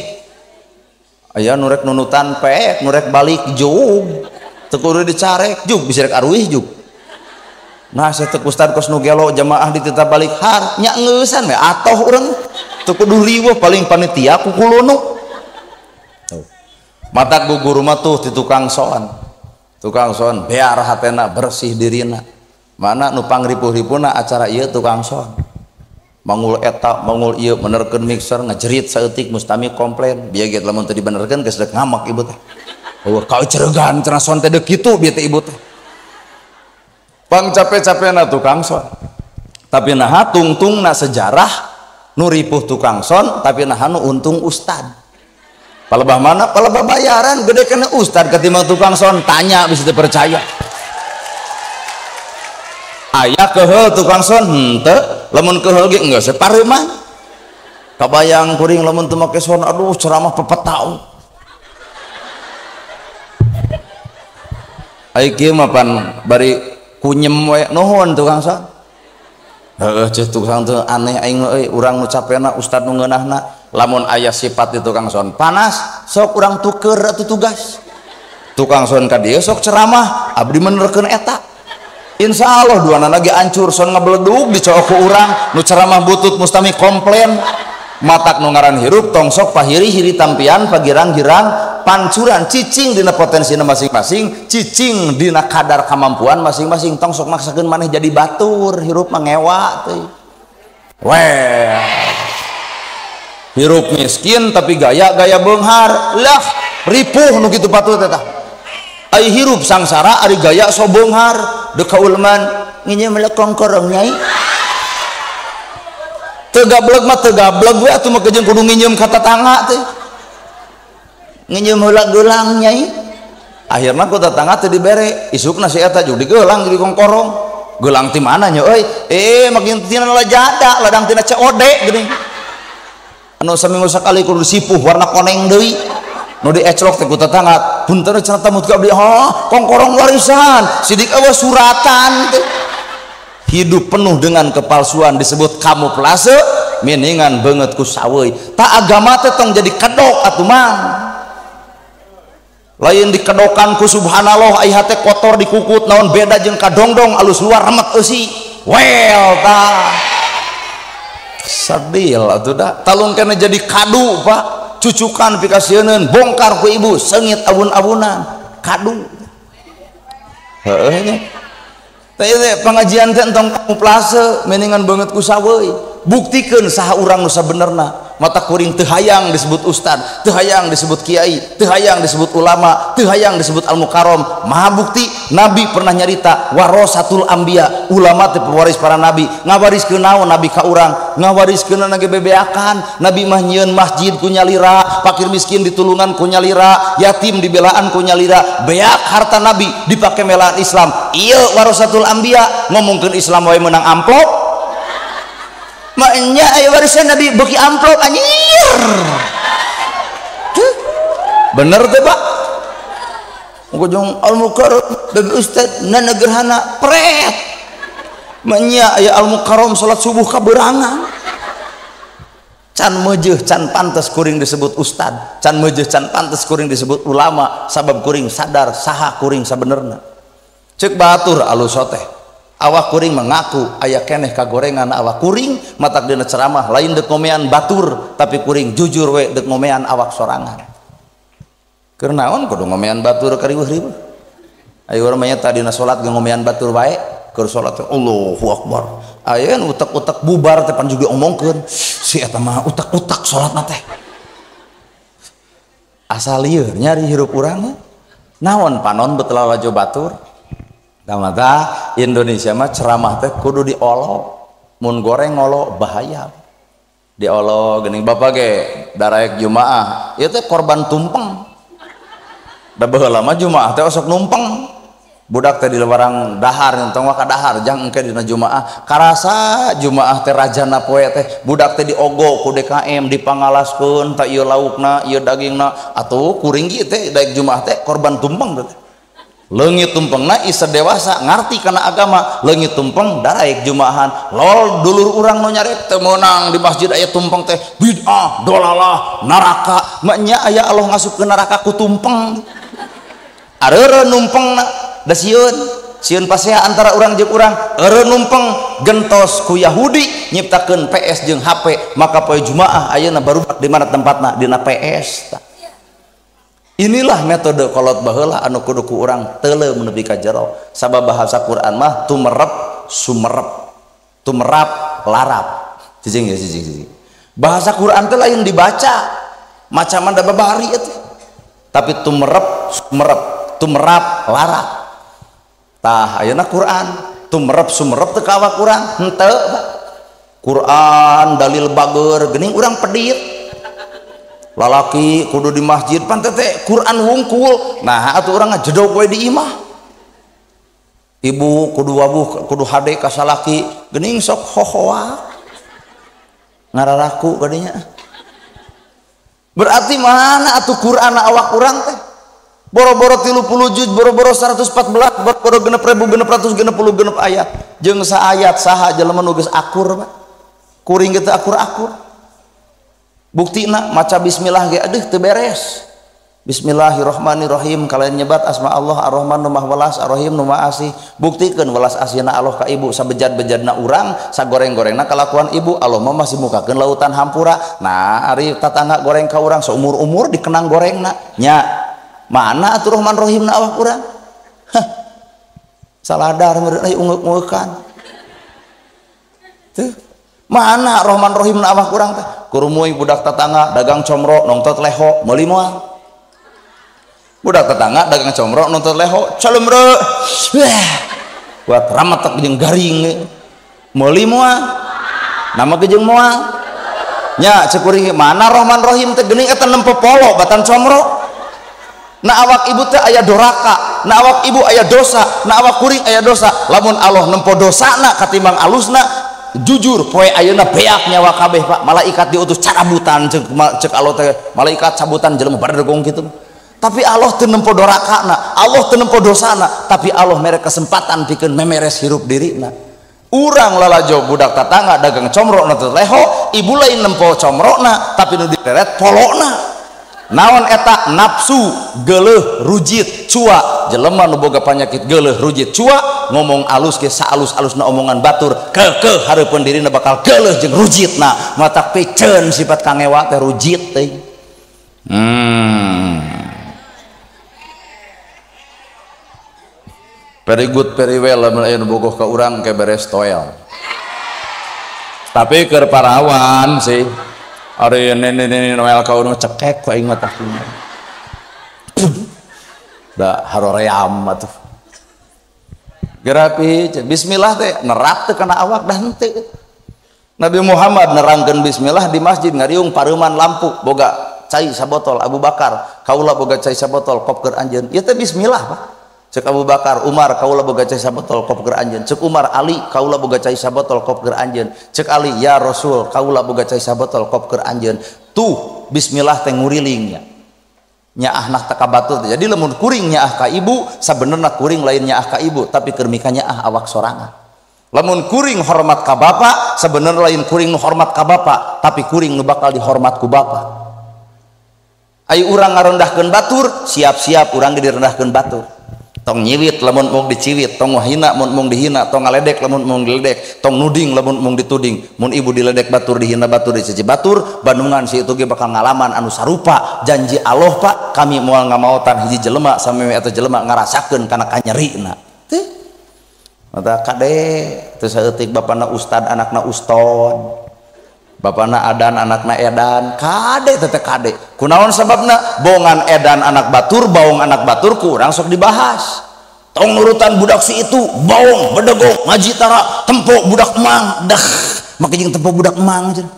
Aya nu rek nunutan peek, nu rek balik jug. Teu kudu dicarek jug bisa rek aruih jug. Nah, saya teu ustad kos nu gelo jamaah dititah balik har nya ngeusan we atoh urang teu kudu riweuh paling panitia ku kulunu. Tuh. Matak guru mah tuh di tukang soan. Tukang soan bear hatena bersih dirina. Mana nu pangripuh-ripuhna acara ieu tukang soan. Mangul eta, mangul ieu menerkeun mixer ngajerit saeutik mustami komplain. Bieu ge lamun teu dibenerkeun geus deuk ngamak ibu teh. Eueuh kauceregan cenah soan teh deuk kitu bieu teh ibu teh. Pang capek-capekna tukang son, tapi naha tungtungna sejarah nu ripuh tukang son, tapi naha nu untung ustad. Palebah mana? Palebah bayaran gede kena ustad ketimbang tukang son. Tanya bisa dipercaya. Aya keheul tukang son henteu, lamun keheul ge enggeus sapareuman. Kabayang kuring lamun teu make son, aduh ceramah pepetau. Ai kieu mah pan bari kunyem we nuhun tukang son. Heeh ceuh tukang teh aneh aing euy, urang nu capena ustad nu ngeunahna. Lamun aya sifat di tukang son panas, sok urang tuker atuh tugas. Tukang son ka dieu sok ceramah, abdi menerkeun eta. Insya Allah duanana ge hancur son ngabeledug dicook ku urang, nu ceramah butut mustami komplain. Matak nu ngaran hirup tong sok pahiri-hiri tampian pagirang-girang pancuran cicing dina potensina masing-masing, cicing dina kadar kemampuan masing-masing. Tong sok maksakeun maneh jadi batur, hirup mah ngewa teuy. Weh. Hirup miskin tapi gaya-gaya beunghar. Lah, Ripuh nu kitu patut teh tah. Ai hirup sangsara ari gaya so beunghar deuk ka uleman nginjem heula kongkorong nyai. Teu gableg mah teu gableg we atuh mah jeung kudu nginjem ka tatangga teh. Nginjem heula geulang nyai. Akhirna ku tatangga teu dibere, isukna si eta jadi geulang jadi kongkorong. Geulang ti mana nya euy? Makin tina lajada, ladang tina COD geuning. Anu saminggu sakali kudu disipuh warna koneng deui. Nu dieclok teh ku tetangga, punten cenah tamu ka abdi, hah, kongkorong warisan, sidik eueuh suratan teh. Hidup penuh dengan kepalsuan disebut kamuflase, miningan beungeut ku saweuy. Ta agama teh tong jadi kedok atuh mah. Lain dikedokan ku subhanallah ai hate kotor dikukut naon beda jeung kadongdong alus luar remet eusi. Well ta. Sadil atuh da talung kene jadi kadu Pak, cucukan pikasieun bongkar ku ibu seungit abun-abunan kadu. Heueuh nya. Teh pengajian teh entong kamuflase mendingan beungeut ku saweuy. Buktikeun saha urang nu sabenerna. Mata kuring teu hayang disebut ustad, teu hayang disebut kiai, teu hayang disebut ulama, teu hayang disebut al-mukarram. Maha bukti nabi pernah nyarita warasatul anbiya, ulama teh pewaris para nabi. Ngawariskeun naon nabi ka urang? Ngawariskeun ge bebeakan. Nabi mah nyieun masjid ku nyalira, fakir miskin ditulungan ku nyalira, yatim dibelaan ku nyalira. Beak harta nabi dipake melaan Islam. Ieu warasatul anbiya ngomongkeun Islam wae meunang amplop. Maknya ayo warisan nabi beki amplop anjir. Bener teh Pak. Ujung al-mukarram bagi ustad nana gerhana pret. Maknya ayo al-mukarram salat subuh kaberangan. Can meujeuh can pantes kuring disebut ustad, can meujeuh can pantes kuring disebut ulama, sabab kuring sadar saha kuring sabenerna. Ceuk batur alus teh. Awak kuring mengaku aya keneh kagorengan awak kuring matak dina ceramah lain dek ngomean batur tapi kuring jujur we dek ngomean awak sorangan. Keur naon kudu ngomean batur kariweuh-riweuh. Ayo urang mah nya dina salat ge ngomean batur wae keur salat teh Allahu Akbar. Aya utek-utek bubar teh pan juga omongkeun si eta mah utek-utek salatna teh. Asal lieur nyari hirup urang mah. Naon panon bet lalajo batur. Mata Indonesia mah ceramah teh kudu diolo, mun goreng ngolo bahaya. Diolo geuning bapak ge daraek jumaah, ieu teh korban tumpeng. Da baheula mah jumaah teh osok numpeng. Budak teh di lewarang dahar entong ka dahar jang engke dina jumaah. Karasa jumaah teh rajana poe teh budak teh diogo ku DKM dipangalaskeun ta ieu laukna, ieu dagingna, atuh kuring ge teh daek jumaah teh korban tumpeng teh. Leungit tumpengna isa dewasa ngarti kana agama, leungit tumpeng daraek jumaahan. Lol dulur urang nu nyarek teu meunang di masjid aya tumpeng teh bid'ah, dolalah, neraka. Maknya aya Allah ngasupkeun neraka ku tumpeng. Areureun numpengna da sieun, sieun pasea antara urang jeung urang. Eureun numpeng gentos ku Yahudi nyiptakeun PS jeung HP, maka poe jumaah ayeuna barudak di mana tempatna dina PS tah. Inilah metode kolot baheula anu kudu ku urang teuleum nepi ka jero. Sabab bahasa Quran mah tumerep sumerep, tumerap larap. Cicing ya cicing cicing. Bahasa Quran teh lain dibaca macaman da babari eta. Tapi tumerep sumerep, tumerap larap. Tah ayeuna Quran tumerep sumerep teu ka awak urang henteu Pak. Quran dalil bager geuning urang pedit. Lalaki kudu di masjid pan teh Quran wungkul. Nah atuh urang ngajedog we di imah. Ibu kudu wabuh kudu hade ka salaki geuning sok hohoa ngararaku kadinya. Berarti mana atuh Quran awak urang teh? Boro-boro 30 juz, boro-boro 114, boro-boro 6666 ayat. Jeung saayat saha jelema nu geus akur Pak. Kuring ge teu akur-akur. Buktina maca bismillah ge aduh teu beres. Bismillahirrahmanirrahim kalian nyebat asma Allah Ar-Rahman nu Maha Welas Ar-Rahim nu Maha Asih. Buktikeun welas asihna Allah ka ibu sabejad-bejadna urang sagoreng-gorengna kalakuan ibu Allah mah masih mukakeun lautan hampura. Nah ari tatangga goreng ka urang saumur-umur dikenang gorengna nya. Mana atuh Rahman Rahimna awak urang? Hah. Saladar meureun euy ungeuk-ungeukan. Tuh. Mana Rahman Rahim na awak urang teh? Kurumuy budak tatangga dagang comro nongtot leho meuli moal. Budak tetangga dagang comro nonton leho calumre. Buat ramatek jeung garing. Meuli moal? Nama ge jeung moal. Nya cek kuring mana Rahman Rahim teh geuning eta nempo polo batan comro. Na awak ibu teh aya doraka, na awak ibu aya dosa, na awak kuring aya dosa. Lamun Allah nempo dosana katimbang alusna, jujur poe ayeuna beak nyawa kabeh Pak. Malaikat diutus carabutan cek Allah teh, malaikat cabutan jelema badegong kitu. Tapi Allah teu nempo dorakana, Allah teu nempo dosana, tapi Allah mere kesempatan pikeun memeres hirup dirina. Urang lalajo budak tatangga dagang comro nu leho, ibu lain nempo comrona tapi nu diteret polona. Naon eta nafsu geuleuh rujit cua, jelema nu boga panyakit geuleuh rujit cua ngomong alus ge saalus-alusna omongan batur keukeuh hareupeun dirina bakal geuleuh jeung rujitna, matak piceun sifat kangewa teh rujit teh. Very good, very well lamun aya nu bogoh ka urang ke beres toel. Tapi keur parawan sih. Ari nenek-nenek Noel ka urang cekek ku aing mah tah. Da haroream atuh. Gerapi bismillah teh nerap teh kana awak dah henteu. Nabi Muhammad nerangkeun bismillah di masjid ngariung pareuman lampu boga cai sabotol Abu Bakar, kaula boga cai sabotol kop keur anjeun. Ieu teh bismillah Pak. Cek Abu Bakar, Umar kaula boga cai sabotol kop keur anjeun. Cek Umar, Ali kaula boga cai sabotol kop keur anjeun. Cek Ali, ya Rasul kaula boga cai sabotol kop keur anjeun. Tuh bismillah teh ngurilingnya. Nyaahna teh ka batur. Jadi lamun kuring nyaah ka ibu, sabenerna kuring lain nyaah ka ibu, tapi keur mika nyaah awak sorangan. Lamun kuring hormat ka bapa, sabenerna lain kuring nu hormat ka bapa, tapi kuring nu bakal dihormat ku bapa. Ai urang ngarendahkeun batur, siap-siap urang ge direndahkeun batur. Tong nyiwit lamun mung diciwit, tong ngahina mun mung dihina, tong ngaledek lamun mung diledek, tong nuding lamun mung dituding. Mun ibu diledek batur, dihina batur, dicaci batur, bandungan si itu ge bakal ngalaman anu sarupa. Janji Allah Pak, kami moal ngamaotan hiji jelema sameme eta jelema ngarasakeun kana kanyerina. Teh. Mata kade teu saeutik bapana ustad anakna ustod. Bapana adan anakna edan, kade teh kade. Kunaon sababna? Bongan edan anak batur, baong anak batur ku urang sok dibahas. Tong nurutan budak si itu, baong bedegong ngaji tara, tempo budak mang, dah make jeung tempo budak mang cenah.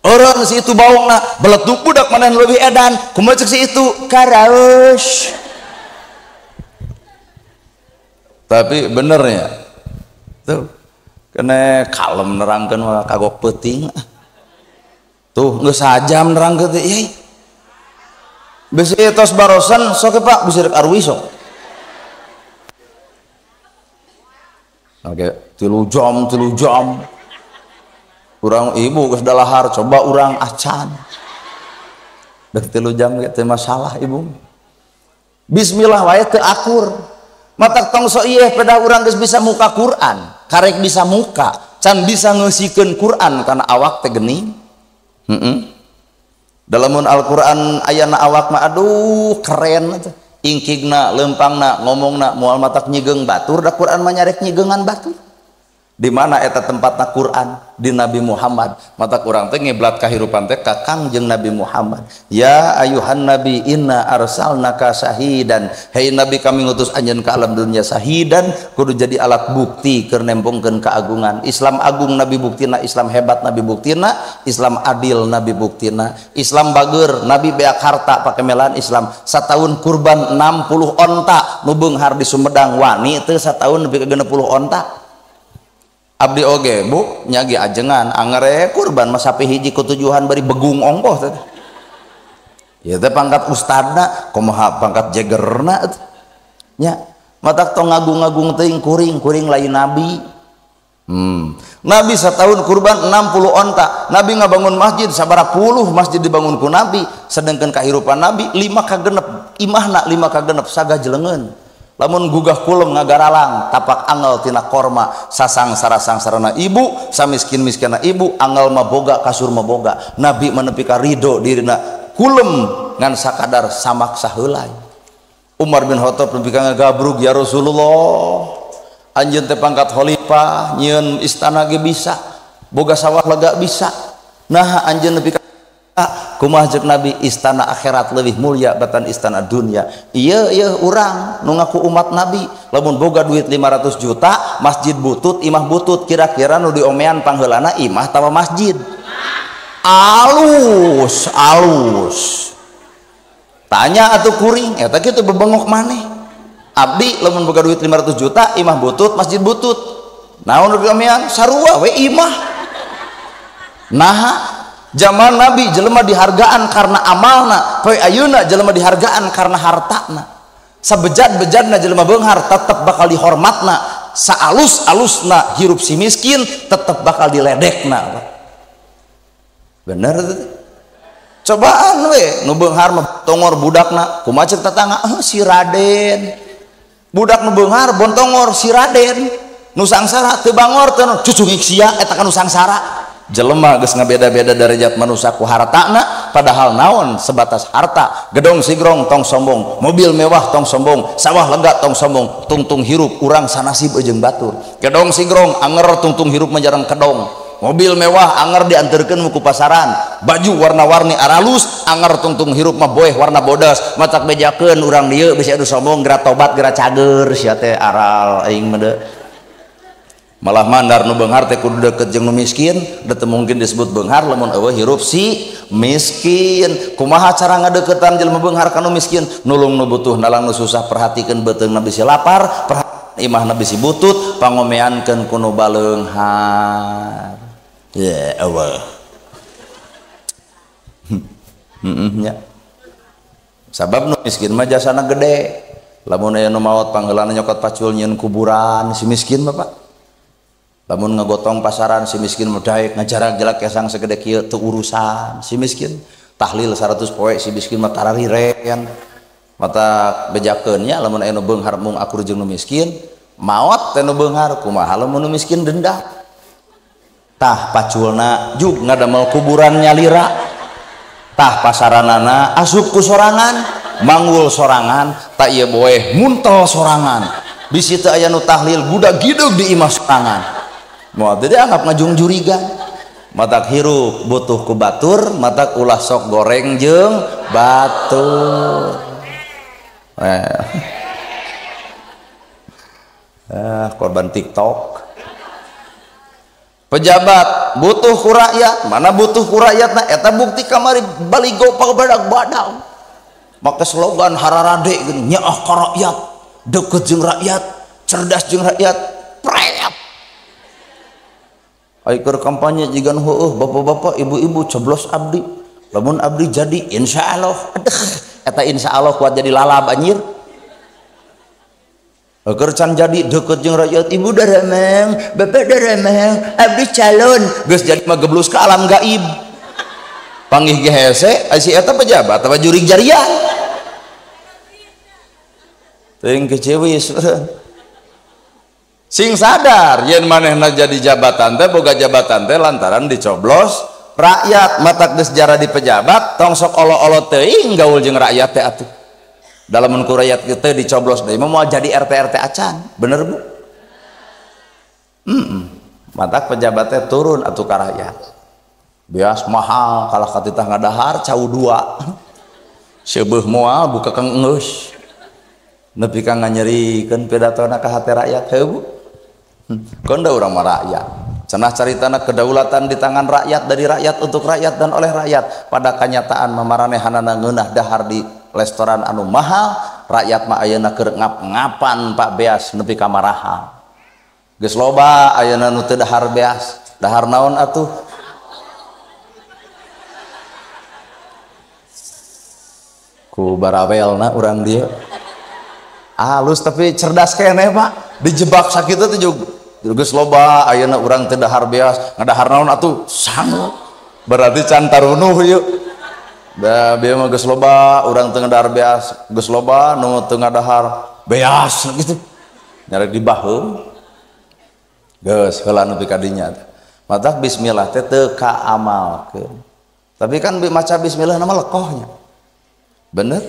Orang si itu baongna, beletuk budak mana leuwih edan, kumaha cek si itu karaos. Tapi bener ya. Tuh. Kene kalem nerangkeun mah kagok peuting. Tuh geus sajam nerangkeun teh yeuh. Bisi tos barosan sok Pak bisi rek arwi sok. Oke, 3 jam, 3 jam. Urang ibu geus dalahar coba urang acan. Dek 3 jam ge teu masalah ibu. Bismillah wae teu akur. Matak tong sok ieu pedah urang geus bisa muka Quran, karek bisa muka, can bisa ngeusikeun Quran kana awak teh geuning. Dalamun Al-Quran ayana awak mah aduh keren atuh. Ingkigna, lempangna, ngomongna moal matak nyigeng batur, da Quran mah nyarek nyigengan batur. Di mana eta tempatna Quran? Di Nabi Muhammad. Matak urang teh ngiblat kahirupan teh ka Kangjeng Nabi Muhammad. Ya ayuhan nabi inna arsalnaka syahidan. Hei nabi kami ngutus anjeun ka alam dunia syahidan kudu jadi alat bukti keur nembongkeun keagungan. Islam agung nabi buktina, Islam hebat nabi buktina, Islam adil nabi buktina, Islam bager nabi beak harta pake melaan Islam. Sataun kurban 60 onta nu beunghar di Sumedang wani teu sataun nepi ka 60 onta. Abdi oge bu nyagi ajengan angere kurban mah sapi hiji ku tujuhan bari begung ongkoh teh. Ieu teh pangkat ustadna kumaha pangkat jegerna teh. Nya matak tong ngagung-ngagung teuing kuring kuring lain nabi. Nabi setahun kurban 60 onta. Nabi ngabangun masjid sabaraha puluh masjid dibangun ku nabi, sedangkan kahirupan nabi 5 ka genep, imahna 5 ka genep sagajelengeun. Lamun gugah kulem ngagaralang tapak angel tina korma sasang sarasang sarana ibu samiskin-miskina ibu angel maboga kasur maboga. Nabi menepi ka ridho dirina kulem ngan sakadar samak saheulai. Umar bin Khattab nepi ka ngagabrug ya Rasulullah anjeun teh pangkat khalifah nyieun istana ge bisa boga sawah lega bisa nah anjeun nepi ka Kumaha ceuk Nabi, istana akhirat leuwih mulia batan istana dunia. Ieu ieu urang nu ngaku umat Nabi, lamun boga duit 500 juta, masjid butut, imah butut, kira-kira nu diomean pangheulana imah tawa masjid. Alus, alus. Tanya atuh kuring, eta kitu bebengok maneh. Abdi lamun boga duit 500 juta, imah butut, masjid butut. Naon nu diomean? Sarua we imah. Nah, zaman Nabi jelema dihargaan karena amalna, poe ayeuna jelema dihargaan karena hartana. Sabejat-bejatna jelema beunghar tetep bakal dihormatna, saalus-alusna hirup si miskin tetep bakal diledekna. Bener teu? Cobaan we nu beunghar mah tongor budakna, kumaha ceuk tatangga? Oh, si Raden. Budak nu beunghar bontongor si Raden. Nu sangsara teu bangor teu cucungik sia eta kan nu sangsara. Jelema geus ngabeda-beda derajat manusia ku hartana, padahal naon sebatas harta. Gedong sigrong tong sombong, mobil mewah tong sombong, sawah lega tong sombong, tungtung hirup urang sanasib jeung batur. Gedong sigrong anger tungtung hirup menjarang kedong, mobil mewah anger dianterkeun ku pasaran, baju warna-warni aralus anger tungtung hirup mah boeh warna bodas, matak bejakeun urang dieu bisi anu sombong geura tobat geura cager sia teh aral aing mah deui. Malah mandar nu beunghar teh kudu deket jeung nu miskin, da teu mungkin disebut beunghar lamun eueuh hirup si miskin. Kumaha cara ngadeukeutan jelema beunghar ka nu miskin? Nulung nu butuh, nalang nu susah, perhatikeun beuteungna bisi lapar, perhatikeun imahna bisi butut, pangomeankeun ku nu baleunghar. Ya Allah. Heeh nya. Sabab nu miskin mah jasana gede. Lamun aya nu maot pangheulana nyokot pacul nyieun kuburan si miskin mah Pak. Lamun ngegotong pasaran si miskin mah daek ngajarak-jalak kesang segede kieu teu urusan si miskin. Tahlil 100 poe si miskin mah tarariren. Mata bejakeun nya lamun aya nu beunghar mung akur jeung nu miskin, maot teh nu beunghar kumaha lamun nu miskin denda. Tah paculna jug ngadamel kuburan nyalira. Tah pasaranana asup ku sorangan, manggul sorangan, tak ieu boeh muntel sorangan. Bisi teu aya nu tahlil budak gideug di imah sorangan. Moal teh dianggap ngajung jurigan. Matak hirup butuh ku batur, matak ulah sok goreng jeung batur. Korban TikTok. Pejabat butuh ku rakyat, mana butuh ku rakyatna eta bukti kamari baligo pabadag-badag. Make slogan hararade geuning, nyaah ka rakyat, deukeut jeung rakyat, cerdas jeung rakyat, prep. Ai keur kampanye jigan heueuh bapak-bapak, ibu-ibu coblos abdi. Lamun abdi jadi insyaallah. Aduh, eta insyaallah kuat jadi lalab anjir. Keur can jadi deukeut jeung rakyat, ibu daramang, bapak daramang, abdi calon. Geus jadi mah geblus ka alam gaib. Panggih ge hese, si eta pejabat apa jurig jarian. Teuing kecewis. Sing sadar yen manehna jadi jabatan teh boga jabatan teh lantaran dicoblos rakyat. Matak geus jara di pejabat tong sok olo-olo teuing gaul jeung rakyat teh atuh. Dalam ku rakyat kita dicoblos deui mah moal jadi RT RT acan, bener Bu? Matak pejabatnya turun atuh ka rakyat. Bias mahal kalah katitah ngadahar cau dua. Seubeuh moal buka kang geus. Nepi ka nganyerikeun pidatona ka hate rakyat heuh Bu. Konda urang mah rakyat. Cenah caritana kedaulatan di tangan rakyat, dari rakyat untuk rakyat dan oleh rakyat. Pada kanyataan mamaranehanana ngeunah dahar di restoran anu mahal, rakyat mah ayeuna keur ngap-ngapan Pak beas nepi ka maraha. Geus loba ayeuna nu teu dahar beas, dahar naon atuh? Ku barawelna urang dieu. Halus tapi cerdas keneh Pak, dijebak sakitu teh juga. Geus loba ayeuna urang teu dahar beas, ngadahar naon atuh? Sangu. Berarti can tarunuh ieu. Da bieu mah geus loba urang teu ngadahar beas, geus loba nu teu ngadahar beas gitu. Nyarek dibaheum. Geus heula nepi ka dinya. Matak bismillah teh teu kaamalkeun. Tapi kan maca bismillah nama lekohnya. Bener?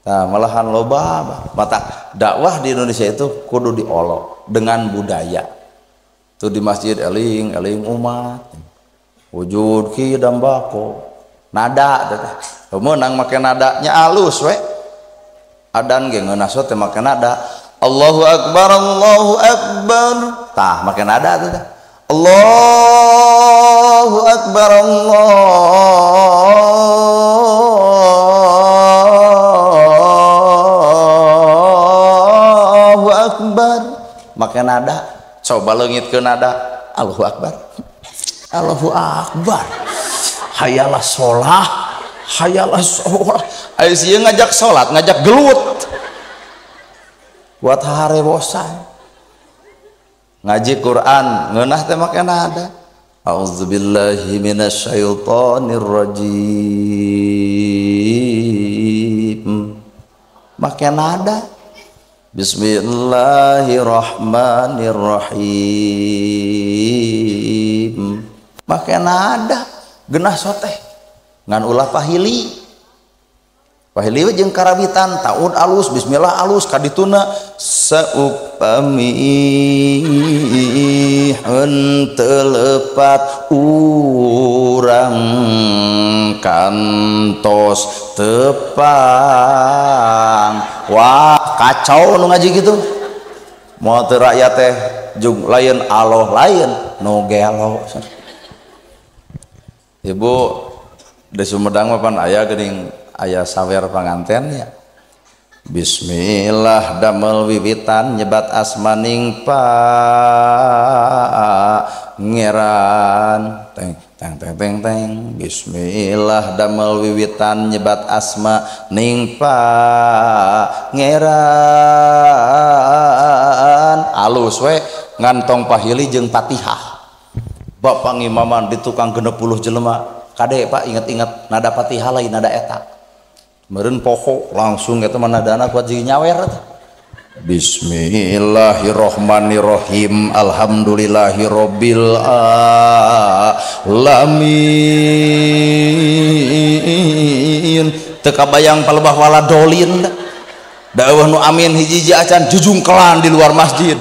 Nah, malahan loba mata dakwah di Indonesia itu kudu diolok dengan budaya. Tuh di masjid eling eling umat. Wujud ki dambako. Nada teh. Meunang make nada nya alus we. Adan ge ngeunah teh make nada. Allahu akbar, Allahu akbar. Tah make nada teh. Allahu akbar, Allahu akbar. Make nada, coba leungit ke nada. Allahu akbar. Allahu akbar. Hayalah sholah, hayalah sholah. Ayo sih ngajak sholat, ngajak gelut. Buat harewosan. Ngaji Quran ngeunah teh make nada. A'udzubillahi minasyaitonir rajim. Make nada. Bismillahirrahmanirrahim. Make nada. Genah soteh. Ngan ulah pahili. Pahili we jeung karawitan taun alus, bismillah alus kadituna saupami henteu lepat urang kantos tepang. Wah, kacau nu ngaji kitu. Moal teu rakyat teh jeung lain aloh lain nu gelo. Ibu di Sumedang mah pan aya geuning aya sawer panganten ya. Bismillah damel wiwitan nyebat asmaning pangeran. Teng teng teng teng teng. Bismillah damel wiwitan nyebat asma ning pangeran. Alus we ngantong pahili jeung Fatihah. Bapak ngimaman di tukang 60 jelema. Kade Pak inget-inget nada Fatihah lain nada eta. Meureun poho langsung eta mah nadana kuat jeung nyawer eta. Bismillahirrahmanirrahim. Alhamdulillahirabbil alamin. Teu kabayang palebah wala dolin. Da eueuh nu amin hiji-hiji acan jujungkelan di luar masjid.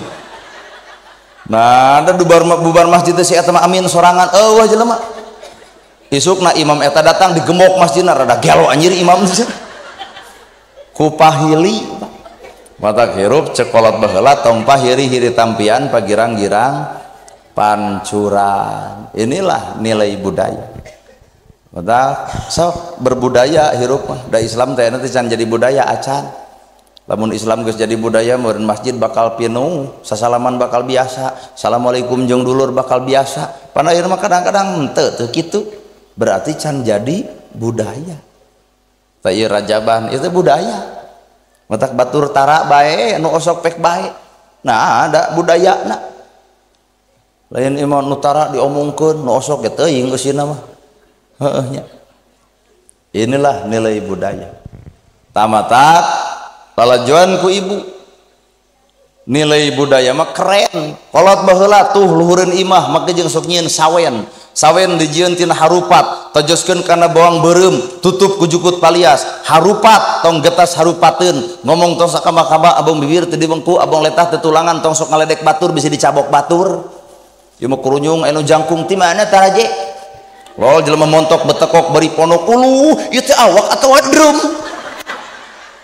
Nah, da bubar masjid teh si eta mah amin sorangan eueuh jelema. Isukna imam eta datang digembok masjidna rada gelo anjir imam teh. Ku pahili matak hirup cekolot baheula tong pahiri-hiri tampian pagirang-girang pancuran. Inilah nilai budaya. Matak sok berbudaya hirup mah. Da Islam teh teh can jadi budaya acan. Lamun Islam geus jadi budaya meureun masjid bakal pinuh, sasalaman bakal biasa, assalamualaikum jeung dulur bakal biasa. Pan ayeuna mah kadang-kadang henteu teu kitu. Berarti can jadi budaya. Tah ieu rajaban itu budaya. Matak batur tara bae nu osok pek bae. Nah, ada budayana. Lain imam nu tara diomongkeun nu osok ge teuing geusina mah. Heueuh nya. Inilah nilai budaya. Tamatak lalajuan ku ibu. Nilai budaya mah keren. Kolot baheula tuh luhureun imah make jeung sok nyieun sawen. Sawen dijieun tina harupat, tojoskeun kana bawang beureum, tutup ku jukut palias. Harupat tong getas harupateun, ngomong tong sakama-kama abong bibir teu dibengku, abong letah teu tulangan, tong sok ngaledek batur bisi dicabok batur. Ieu mah kurunyung anu jangkung ti mana taraje? Lol jelema montok betekok bari ponok uluh, ieu teh awak atawa drum.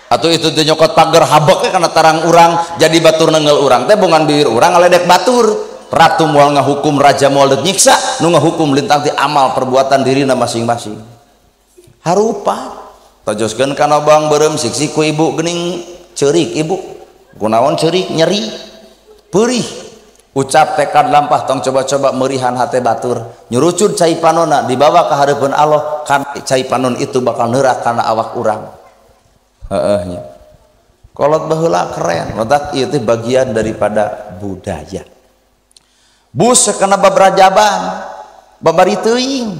Atau itu teh nyokot pagar habek karena tarang urang jadi batur nenggel urang teh bongan bibir urang ngaledek batur. Ratu moal ngahukum, raja moal deuk nyiksa, nu ngahukum lintang ti amal perbuatan dirina masing-masing. Harupa tojoskeun kana bawang beureum siksi ku ibu geuning ceurik ibu. Kunaon ceurik nyeri peurih. Ucap tekad lampah tong coba-coba merihan hate batur. Nyurucud cai panonna dibawa ka hareupeun Allah kan cai panon itu bakal neurak kana awak urang. Heeh nya. Kolot baheula keren, matak ieu teh bagian daripada budaya. Bus sakana bab rajaban, babari teuing.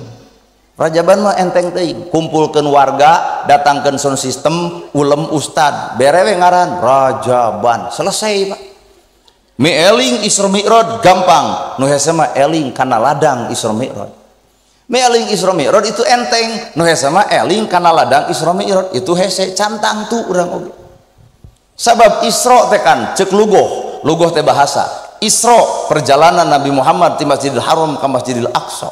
Rajaban mah enteng teuing, kumpulkeun warga, datangkeun sound system, ulem ustad, bere we ngaran rajaban, selesai Pak. Mi eling Isra Mi'raj gampang, nu hese mah eling kana ladang Isra Mi'raj. Mi eling Isra Mi'raj itu enteng, nu hese mah eling kana ladang Isra Mi'raj itu hese cantang tu urang oge. Sabab Isra teh kan ceuk lugoh, lugoh teh bahasa. Isra perjalanan Nabi Muhammad di Masjidil Haram ke Masjidil Aqsa.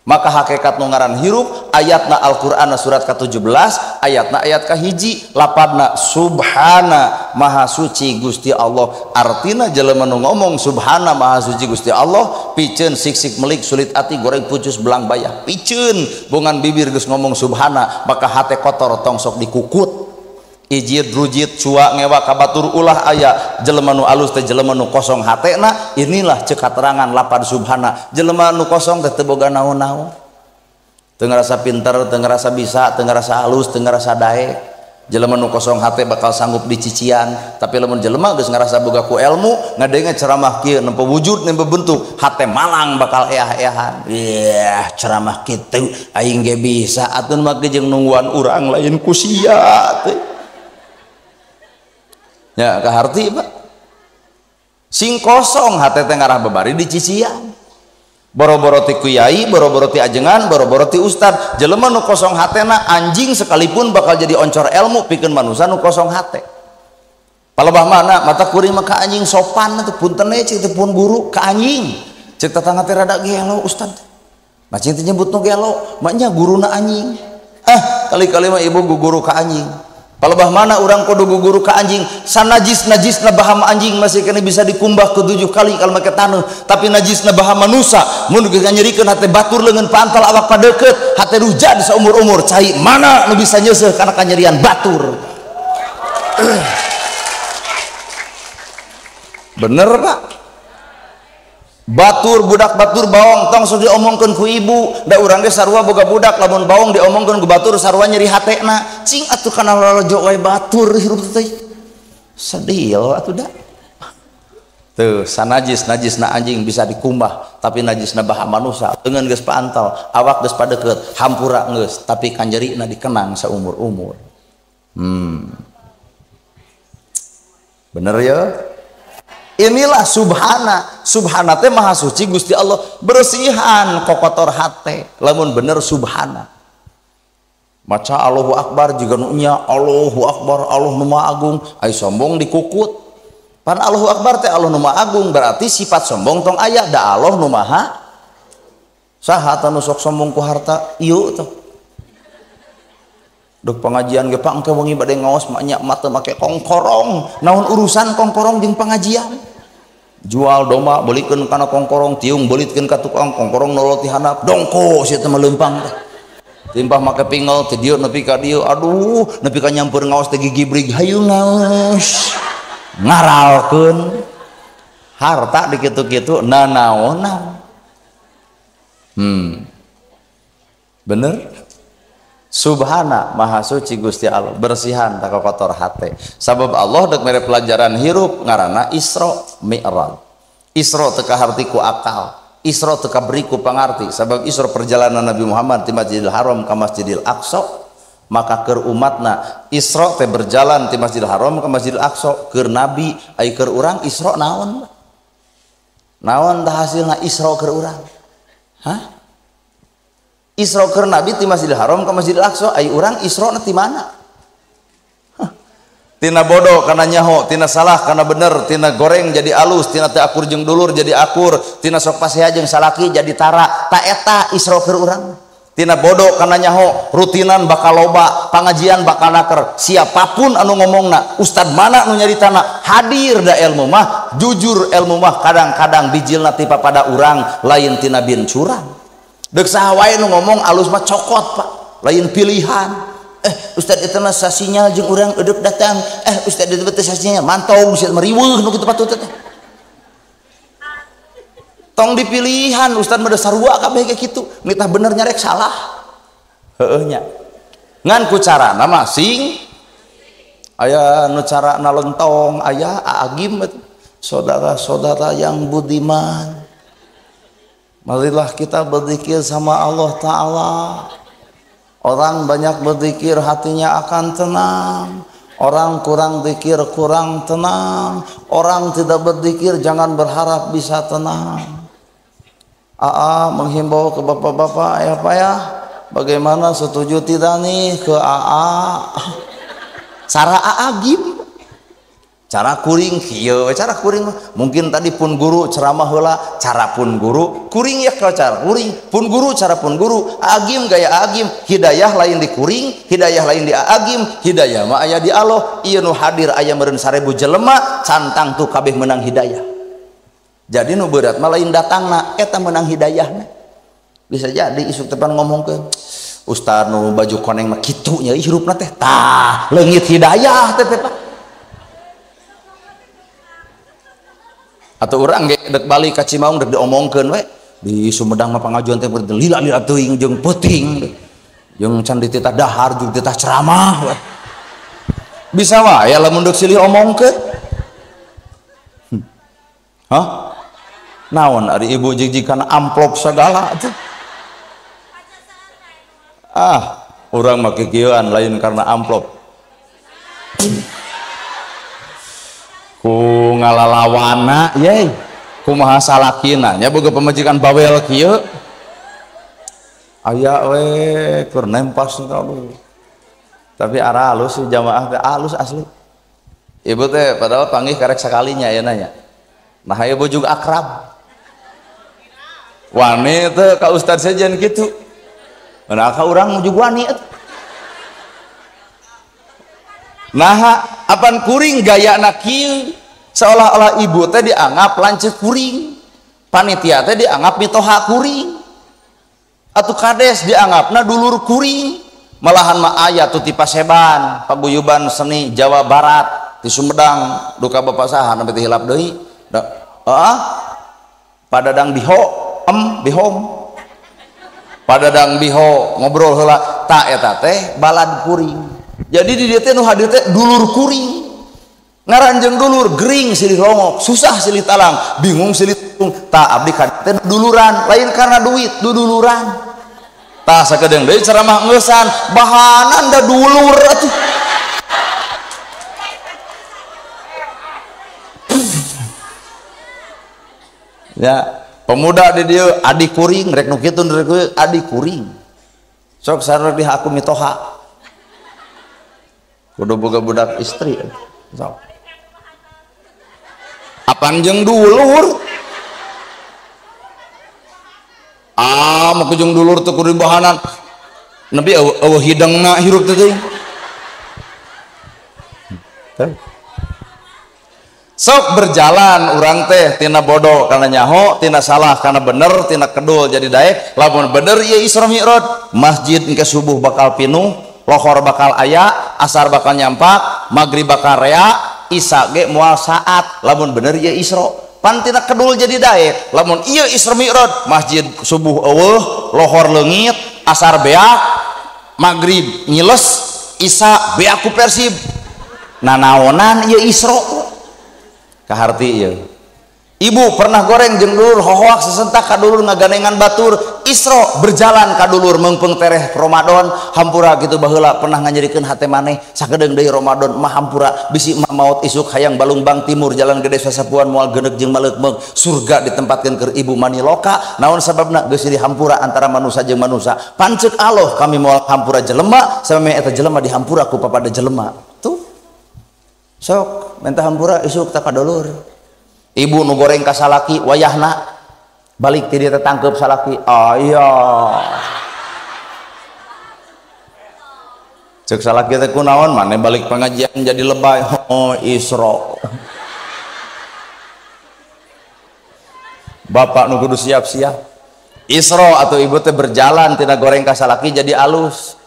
Maka hakikat nu ngaran hirup ayatna Al-Qur'an surat ke-17 ayatna ayat kahiji lapadna subhana maha suci Gusti Allah. Artina jelema nu ngomong subhana maha suci Gusti Allah piceun sik-sik melik sulit ati goreng pucus belang bayah piceun bongan bibir geus ngomong subhana maka hate kotor tong sok dikukut ijid rujit cua ngewa kabatur ulah aya jelema nu alus teh jelema nu kosong hatena. Inilah cek katerangan lapad subhana. Jelema nu kosong teh teu boga naon-naon, teu ngarasa pinter, teu ngarasa bisa, teu ngarasa halus, teu ngarasa daek. Jelema nu kosong hate bakal sanggup dicician. Tapi lamun jelema geus ngarasa boga ku ilmu ngadenge ceramah kieu nempo wujud nempo bentuk hate malang bakal eah-eahan. Ieh ceramah kitu aing ge bisa atuh mah jeung nungguan urang lain ku sia teh. Ya kaharti Pak sing kosong hate teh ngarah babari dicician boro-boro ti kiai, boro-boro ti ajengan, boro-boro ti ustad. Jelema nu kosong hatena anjing sekalipun bakal jadi oncor ilmu pikeun manusia nu kosong hate. Palebah mana mata kuring mah ka anjing sopan atuh punten we cik teh pun guru ka anjing cek tetangga teh rada gelo ustad mah cing teh nyebut nu gelo mah nya guruna anjing. Kali-kali mah ibu guru ka anjing. Palebah mana urang kudu guguru ka anjing sanajis-najisna bahama anjing masih kena bisa dikumbah ke 7 kali kalau make taneuh. Tapi najisna bahama manusa mun geus nyerikeun hate batur leungeun pantal awak padeukeut hate rujad saumur-umur cai mana nu bisa nyeuseuh kana kanyerian batur. Bener Pak? Batur budak batur baong tong sok diomongkeun ku ibu da urang ge sarua boga budak lamun baong diomongkeun ku batur sarua nyeri hatena cing atuh kana lolojo wae batur hirup teh sedih atuh da tuh sanajis najisna anjing bisa dikumbah tapi najisna baha manusa leungeun geus pantal awak geus padeukeut hampura geus tapi kanjerina dikenang saumur-umur. Bener ya? Inilah subhana. Subhana teh maha suci Gusti Allah, bersihan kokotor hate lamun bener subhana. Maca Allahu Akbar juga nu nya Allahu Akbar Allah nu maha agung ai sombong dikukut. Pan Allahu Akbar teh Allah nu maha agung berarti sifat sombong tong aya da Allah nu maha saha tah nu sok sombong ku harta ieu teh. Dek pengajian ge pak engke wengi bade ngaos mah nya mah teu make kongkorong. Naon urusan kongkorong jeung pengajian? Jual domba belikeun kana kongkorong, tiung belitkeun ka tukang kongkorong nolot ti handap, dongko sia teh mah leumpang teh. Timpah make pingel ti dieu nepi ka dieu, aduh nepi ka nyampeur ngaos teh gigibrig hayu ngaos. Ngaralkeun harta di kitu-kitu nanaonan. Bener? Subhana maha suci Gusti Allah, bersihan tak kotor hate. Sabab Allah dek mere pelajaran hirup ngaranna Isra Mi'raj. Isra teu kaharti ku akal, Isra teu kaberi ku pangarti. Sabab Isra perjalanan Nabi Muhammad ti Masjidil Haram ka Masjidil Aqsa, maka keur umatna Isra teh berjalan ti Masjidil Haram ka Masjidil Aqsa keur nabi, ai keur urang Isra naon? Naon tah hasilna Isra keur urang? Hah? Isra keur nabi ti Masjidil Haram ka Masjidil Aqsa, ai urang Isra na ti mana? Tina bodoh kana nyaho, tina salah kana bener, tina goreng jadi alus, tina teu akur jeung dulur jadi akur, tina sok pasea jeung salaki jadi tara. Ta eta Isra keur urang. Tina bodoh kana nyaho, rutinan bakal loba, pangajian bakal naker. Siapapun anu ngomongna, ustad mana anu nyaritana, hadir da ilmu mah, jujur ilmu mah kadang-kadang bijilna ti papada urang lain tina bin curang. Dek saha wae nu ngomong alus mah cokot Pak, lain pilihan. Ustad itu mah sasinyal jeung urang eudeuk datang. Ustad itu teh sasinyal mantong sia meriweuh nu kitu patut teh. Tong dipilihan ustad mah sarua kabeh ge kitu, nitah bener nyarek salah. Heueuh nya. Ngan ku carana mah sing aya nu carana lentong, aya agim saudara-saudara yang budiman. Marilah kita berzikir sama Allah Ta'ala. Orang banyak berzikir hatinya akan tenang. Orang kurang zikir kurang tenang. Orang tidak berzikir jangan berharap bisa tenang. AA menghimbau ke bapak-bapak ya Pak ya, bagaimana setuju tidak nih ke AA? Cara AA gim. Cara kuring kieu, cara kuring mungkin tadi pun guru ceramah heula, cara pun guru kuring ya kalau cara kuring, pun guru cara pun guru, agim gaya agim, hidayah lain di kuring, hidayah lain di agim, hidayah mah aya di Allah, ieu nu hadir aya meureun 1000 jelema, cantang tuh kabeh menang hidayah. Jadi nu berat mah lain datangna, eta menang hidayahna. Bisa jadi isuk tepan ngomongkeun, ustaz nu baju koneng mah kitu nya hirupna teh, tah leungit hidayah teh teh Pak. Atau orang ge dek balik ka Cimaung dek diomongkeun we di Sumedang mah pangajuan teh lila-lila teuing jeung peuting jeung can dititah dahar jeung dititah ceramah we. Bisa wae lamun deuk silih omongkeun. Hah? Naon ari ibu jig-jig kana amplop segala tuh. Ah, urang mah kikieuan lain karena amplop. Ku ngalalawana yey kumaha salakina nya boga pamajikan bawel kieu aya we keur nempas aduh. Tapi arah alus jamaah teh alus asli ibu teh padahal panggih karek sakalinya ayeuna nya nah ibu juga akrab wani teh ka ustad sejen kitu nah ka urang juga wani atuh. Nah, apan kuring gaya kieu seolah-olah ibu teh dianggap lanceuk kuring, panitia teh dianggap mitoha kuring, atuh kades dianggapna dulur kuring, malahan mah aya tuh ti Paseban, paguyuban seni Jawa Barat di Sumedang, duka bapak saha sampai teh hilap deui. Heeh. Padadang biho, em bihom. Padadang biho ngobrol heula, ta eta teh balad kuring. Jadi di dieu teh nu hadir teh dulur kuring. Ngaranjeung dulur gering silih rongok, susah silih talang, bingung silih tung. Ta abdi ka teh duluran, lain karena duit, duduluran. Tah sakedeung deui ceramah ngeusan, bahanan da dulur atuh. Ya, pemuda di dieu adi kuring, rek nu kitu rek adi kuring. Sok sareng di aku mitoha. Kudu boga budak istri so. Apan jeung dulur ah mah jeung dulur teh kudu bahanan nepi eueuh hidengna hirup teh teuing. Sok berjalan urang teh tina bodoh kana nyaho, tina salah kana bener, tina kedul jadi daek. Lamun bener ieu Isra Mi'raj, masjid engke subuh bakal pinuh, lohor bakal aya, asar bakal nyampak, maghrib bakal rea, isya ge moal saat. Lamun bener ieu Isra, pan tina kedul jadi daek. Lamun ieu Isra Mi'raj, masjid subuh eueuh, lohor leungit, asar beak, maghrib nyiles, isya beak ku Persib. Nanaonan ieu Isra. Kaharti ieu. Ibu pernah goreng jeung dulur hohoak sesentak ka dulur ngagandengan batur. Isra berjalan ka dulur meungpeung tereh Ramadan hampura kitu baheula pernah nganyerikeun hate maneh sakedeung deui Ramadan mah hampura bisi mah maot isuk hayang Balungbang Timur jalan gede sasapuan moal geuneuk jeung maleukmeuk surga ditempatkeun keur ibu maniloka naon sababna geus dihampura antara manusia jeung manusia panceuk Allah kami moal hampura jelema sameme eta jelema dihampura ku papada jelema tuh sok minta hampura isuk tak ka dulur. Ibu nu goreng ka salaki wayahna balik ti dieu tetangkeup salaki aya cek salaki teh kunaon maneh balik pengajian jadi lebay oh Isra bapak nu kudu siap-siap Isra atau ibu teh berjalan tina goreng ka salaki jadi alus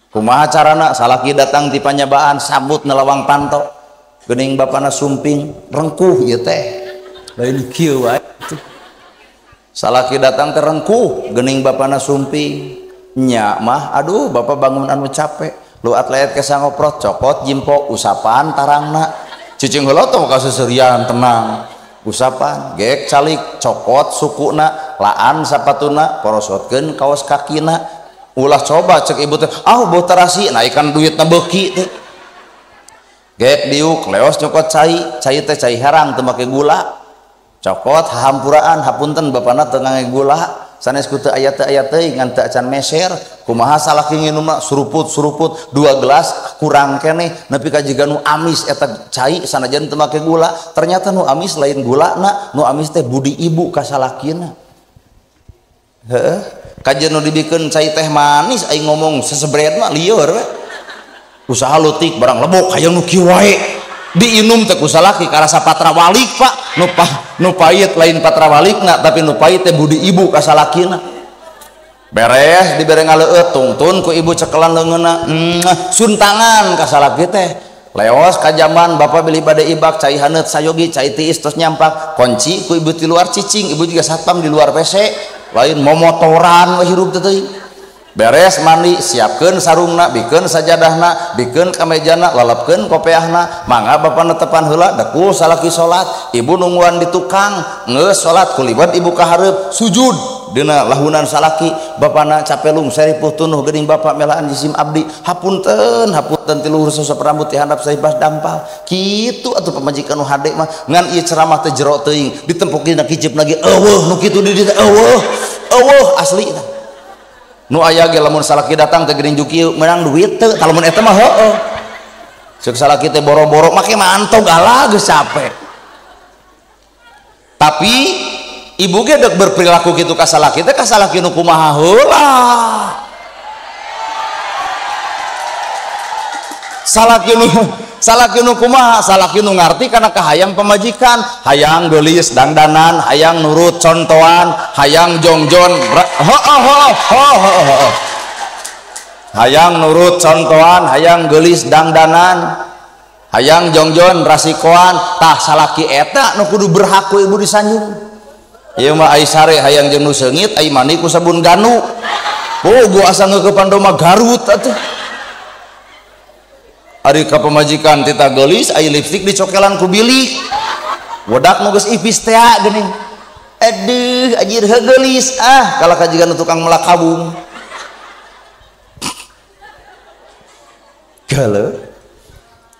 kumaha carana salaki datang ti panyabaan sambut nelawang panto geuning bapana sumping rengkuh ieu teh lain kieu wae salaki datang teh rengkuh geuning bapana sumping nya mah aduh bapak bangun anu capek lu atlet ke sangoprot cokot jimpo usapan tarangna cicing heula tong ka seserian tenang usapan gek calik cokot sukuna laan sapatuna porosotkeun kaos kakina ulah coba cek ibu teh ah beuh tarasi naikan duitna beuki teh gek diuk leos nyokot cai cai teh cai herang teu make gula cokot hampuraan hapunten bapana teu ngangge gula Sanes ku teu aya teuing ngan teu acan meser. Kumaha salaki nginumna suruput-suruput 2 gelas kurang keneh nepi ka jiga nu amis eta cai sanajan teu make gula. Ternyata nu amis lain gulana, nu amis teh budi ibu ka salakina. Heeh, kajian nu dibikeun cai teh manis aing ngomong sesebret mah lieur we. Usaha leutik barang lebok hayang nu kieu wae. Diinum teh ku salaki karasa patra walik pak, nu pahit lain patra walikna tapi nu pahit teh budi ibu ka salakina. Beres dibere ngaleueut tungtun ku ibu cekelan leungeunna, suntangan ka salaki teh. Leos ka jamban bapak bilih bade ibak cai haneut sayogi cai tiis tos nyampak kunci ku ibu ti luar cicing, ibu juga satpam di luar WC lain momotoran we hirup teh teuing. Beres mandi siapkeun sarungna bikeun sajadahna bikeun kamejana lalapkeun kopeahna mangga bapa netepan heula dekul salaki salat ibu nungguan di tukang geus salat kuliwat ibu ka hareup sujud dina lahunan salaki bapana capelung seripuh tunuh geuning bapak melaan jisim abdi hapunten hapunten ti luhur sosok rambut ti handap saibas dampal kitu atuh pamajikan nu hade mah ngan ieu ceramah teh jero teuing ditempok dina kijip lagi eueuh nu kitu di dieu eueuh eueuh asli tah. Nu aya ge lamun salaki datang teh geuning jukieu meunang duit teu lamun eta mah heueuh ceuk salaki teh boro-boro make mantog ala geus capek. Tapi ibu ge deuk berperilaku kitu ka salaki teh ka salaki nu kumaha heula. Salaki nu kumaha, salaki nu ngarti kana kahayang pamajikan, hayang geulis dangdanan, hayang nurut contoan, hayang jongjon, hayang nurut contoan, hayang geulis dangdanan, hayang jongjon rasikoan. Tah salaki eta nu kudu berhak ku ibu disanjung. Ieu mah ai sare hayang jeung nu seungit, ai mandi ku sabun ganu. Bogo asa ngeukepan domba Garut atuh. Ari ka pamajikan tita geulis ai lipstik dicokelan ku bilik wedak nu geus ipis tea geuning aduh anjir heuh geulis ah kalah ka jiga nu tukang melak kabung galeuh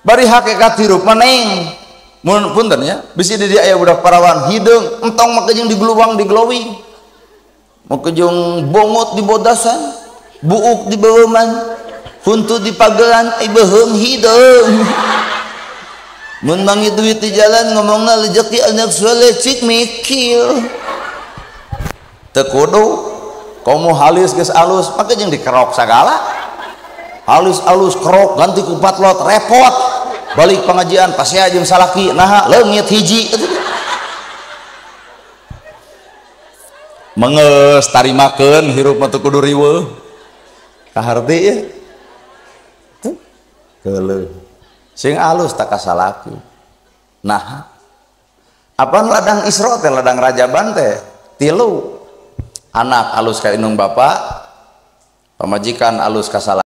bari hakikat hirup maneng mun punten nya bisi di dieu aya budak parawan hideung entong make jeung digeluwang diglowing make jeung bongot di bodasan buuk di beueuman huntu di pagelan ai beuheung hideung mun mangi duit di jalan ngomongna rejeki anak soleh cik mikil teu kudu komo halis geus alus make jeung dikerok sagala halus alus kerok ganti ku patlot repot balik pengajian pasea jeung salaki naha leungit hiji mengeus tarimakeun hirup mah teu kudu riweuh kaharti ya. Keuleuh sing alus tak kasalaki. Nah apaan ladang Isra teh ladang Rajaban teh tilu anak alus ka indung bapa, pamajikan alus ka salaki.